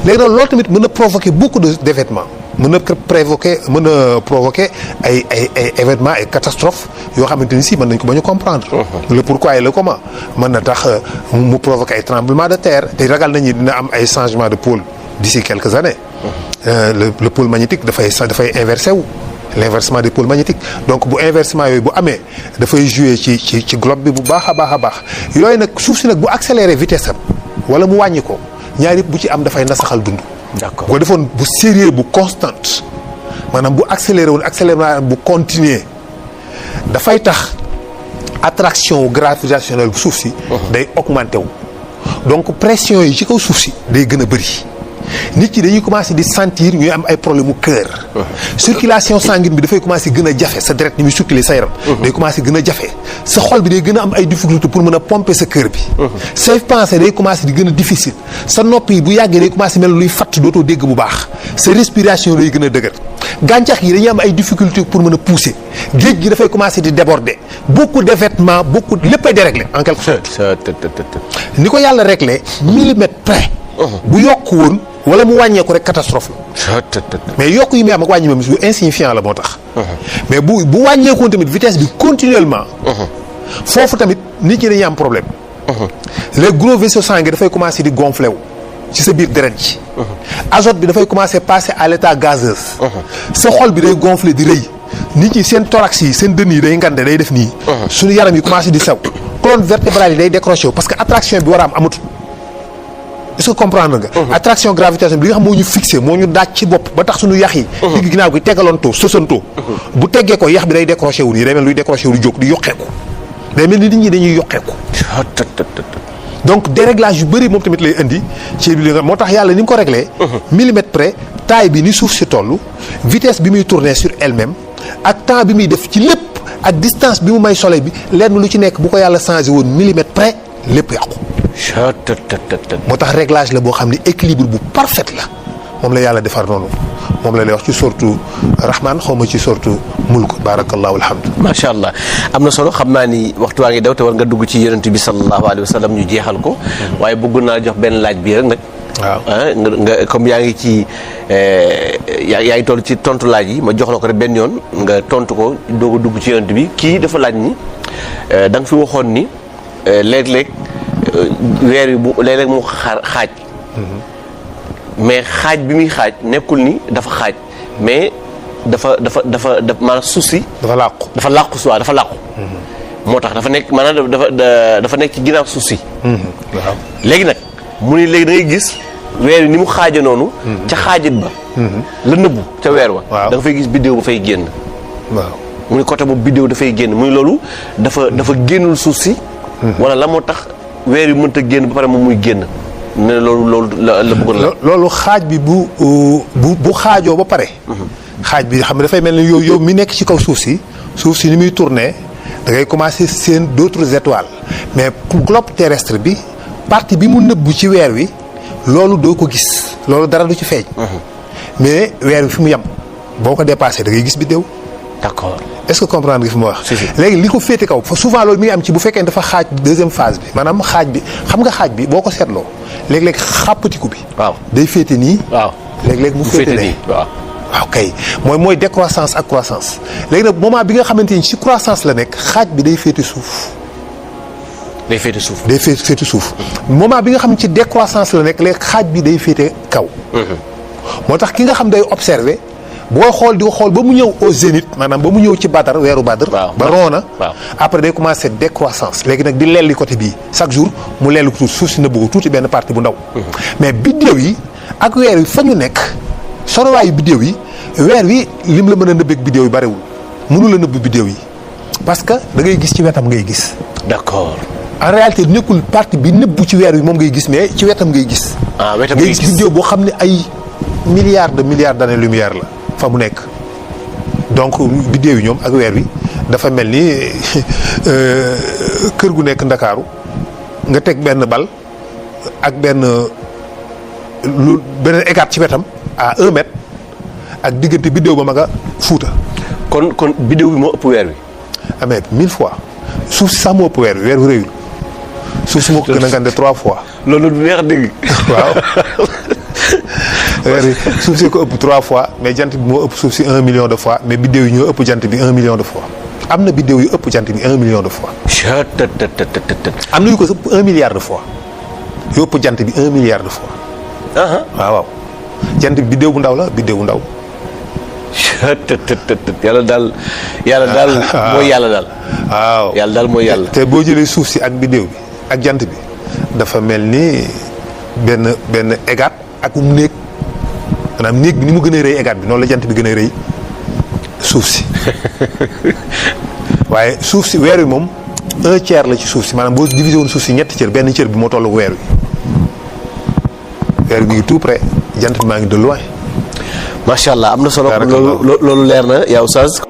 léegi nag loolu tamit mën na provoquer beaucoup d'événements mën na provoquer ay événements ay catastrophes yoo xamante ni si mën nañ ko bañ a comprendre. le pourquoi et le comment mën na tax mu provoquer ay tremblements de terre te ragal nañu dina am ay changements de pôle d'ici quelques années. le pôle magnétique dafay inversé wu. l'inversement des pôles magnétiques donc bu inversement yooyu bu amee dafay jouer ci globe bi bu baax a baax yooyu nag suuf si nag bu accélérer vitesse am wala mu wàññi ko ñaar yëpp bu ci am dafay nasaxal dund. d'accord boo defoon bu sérieux bu constante maanaam bu accéléré woon accélération bu continuer dafay tax attraction gravitationnelle bu suuf si. day augmenter wu donc pression yi ci kaw suuf si day gën a bëri. nit ñi dañuy commencer di sentir ñuy am ay problème mu cœur. circulation sanguine bi dafay commencer gën a jafe sa deret ni muy circuler sa yaram. day commencer gën a jafe sa xol bi day gën a am ay difficultés pour mën a pomper sa cœur bi. say pensées day commencer di gën a difficile sa nopp yi bu yàggee day commencer mel luy fatt dootoo dégg bu baax sa respiration day gën a dëgër. gàncax yi dañuy am ay difficultés pour mën a pousser géej gi dafay commencer di déborder beaucoup d'événements léppay déréglé en quelque sorte. ni ko yàlla réglé millimètre près. bu yokk woon wala mu wàññeeku rek catastrophe la. mais yokk yi muy am ak wàññi moom lu insignifiant la moo tax. mais bu wàññeekoon tamit vitesse bi continuellement. foofu tamit nit ñi dañuy am problème. les gros vaisseaux sanguins dafay commencer di gonfler wu ci sa biir deret ji. azote bi dafay commencer passer à l'état gazeuse. sa xol bi day gonfler di rëy. nit ñi seen thorax yi seen dënn yi day ngande day def nii. suñu yaram yi commencer di sew. colonne vertébrale yi day décroché parce que attraction bi war a am amatul. est-ce que comprendre nga. attraction gravitationnelle bi nga xam moo ñu fixé moo ñu daaj ci bopp ba tax suñu yax yi. digg ginnaaw gi tegalantoo sosantoo. bu teggee ko yax bi day décroché wu nii day mel luy décroché wu di jóg di yokkeeku. day mel ni nit ñi dañuy yokkeeku. donc déréglage yu bëri moom tamit lay indi ci li nga moo tax yàlla ni mu ko réglé. millimètre près taille bi ni suuf si toll vitesse bi muy tourner sur elle-même ak temps bi muy def ci lépp ak distance bi mu may soleil bi lenn lu ci nekk bu ko yàlla changé woon millimètre près lépp yàqu. moo tax réglage la boo xam ne équilibre bu parfait la moom la yàlla defar noonu moom la lay wax ci sortu rahman xaw ma ci sortu mulk barakallahu alhamdu. macha allah am na solo xam naa ni waxtu waa ngi daw te war nga dugg ci yonent bi sallallahu alayhi wa sallam ñu jeexal ko. waaye bëgg naa jox benn laaj bii rek nag. waaw nga comme yaa ngi ci yaa ngi toll ci tontu laaj yi ma jox la ko rek benn yoon nga tontu ko doog a dugg ci yonent bi kii dafa laaj ni da nga fi waxoon ni léeg-léeg weer wi bu léeg-léeg mu xaaj. mais xaaj bi muy xaaj nekkul ni dafa xaaj mais dafa maanaam suuf si. dafa làqu dafa làqu. moo tax dafa nekk maanaam dafa nekk ci ginnaaw suuf si. waaw léegi nag mu ni léegi da ngay gis weer wi ni mu xaaja noonu. ca xaajit ba. la nëbbu ca weer wa. waaw da nga fay gis biddéew ba fay génn. waaw mu ni côté boobu biddéew dafay génn muy loolu dafa génnul suuf si. wala la moo tax weer wi mënta génn ba pare moom muy génn. ne loolu la bëggoon la. loolu xaaj bi bu xaajoo ba pare. xaaj bi xam ne dafay mel ni yow mi nekk ci kaw suuf si ni muy tourné da ngay commencer seen d'autres étoiles mais globe terrestre bi partie bi mu nëbbu ci weer wi loolu doo ko gis loolu dara du ci feeñ. mais weer wi fi mu yem boo ko dépassé da ngay gis biddéew. d'accord est-ce que comprendre nga fi ma wax. si. léegi li ko féete kaw souvent loolu mi ngi am ci bu fekkee dafa xaaj deuxième phase bi maanaam xaaj bi xam nga xaaj bi boo ko seetloo léeg-léeg xàppatiku bi. waaw day féete nii. waaw léeg-léeg mu féete nii waaw. waaw kay mooy décroissance ak croissance léegi nag moment bi nga xamante ni ci croissance la nekk xaaj bi day féete suuf. day féete suuf. day féete suuf moment bi nga xam ci décroissance la nekk léegi xaaj bi day féete kaw. moo tax ki nga xam day observer. boo xool di ko xool ba mu ñëw au zénith maanaam ba mu ñëw ci Badar weeru Badar. ba roona après day commencer décroissance léegi nag di lelli côté bii chaque jour mu lelli ko tuuti suuf si nëbbu ko tuuti benn partie bu ndaw. mais biddéew yi ak weer wi fa ñu nekk sorowaayu biddéew yi weer wi lim la mën a nëbbeeg biddéew yi bariwul mënu la nëbb biddéew yi parce que da ngay gis ci wetam ngay gis. d'accord. en réalité nekkul partie bi nëbbu ci weer wi moom ngay gis mais ci wetam ngay gis. wetam ngay gis biddéew boo xam ne ay milliards d'années lumière la. fa mu nekk donc biddéew yi ñoom ak weer wi dafa mel ni kër gu nekk Ndakaaru nga teg benn bal ak benn écart ci wetam à 1 mètre ak diggante biddéew ba ma nga Fuuta. kon biddéew bi moo ëpp weer wi. amee 1000 fois suuf si sax moo ëpp weer wi rëyul suuf si moo ko gën a ngande 3 fois. loolu du neex dégg. waaw. suuf si ko ëpp 3 fois mais jant bi moo ëpp suuf si 1 million de fois mais biddéew yi ñoo ëpp jant bi 1 million de fois am na biddéew yu ëpp jant bi 1 million de fois. am na yu ko ëpp 1 milliard de fois yu ëpp jant bi 1 milliard de fois. waaw jant bi biddéew bu ndaw la biddéew bu ndaw. yàlla daal mooy yàlla daal. waaw yàlla daal mooy yàlla. te boo jëlee suuf si ak biddéew bi ak jant bi dafa mel ni benn égat ak néeg. maanaam néeg bi ni mu gën a rëy égat bi noonu la jant bi gën a rëy suuf si waaye suuf si weer wi moom 1/3 la ci suuf si maanaam boo divisé woon suuf si ñetti cër benn cër bi moo tollu weer wi mi ngi tout près jant bi maa ngi de loin. macha allah am na solo loolu leer na yow Oustaz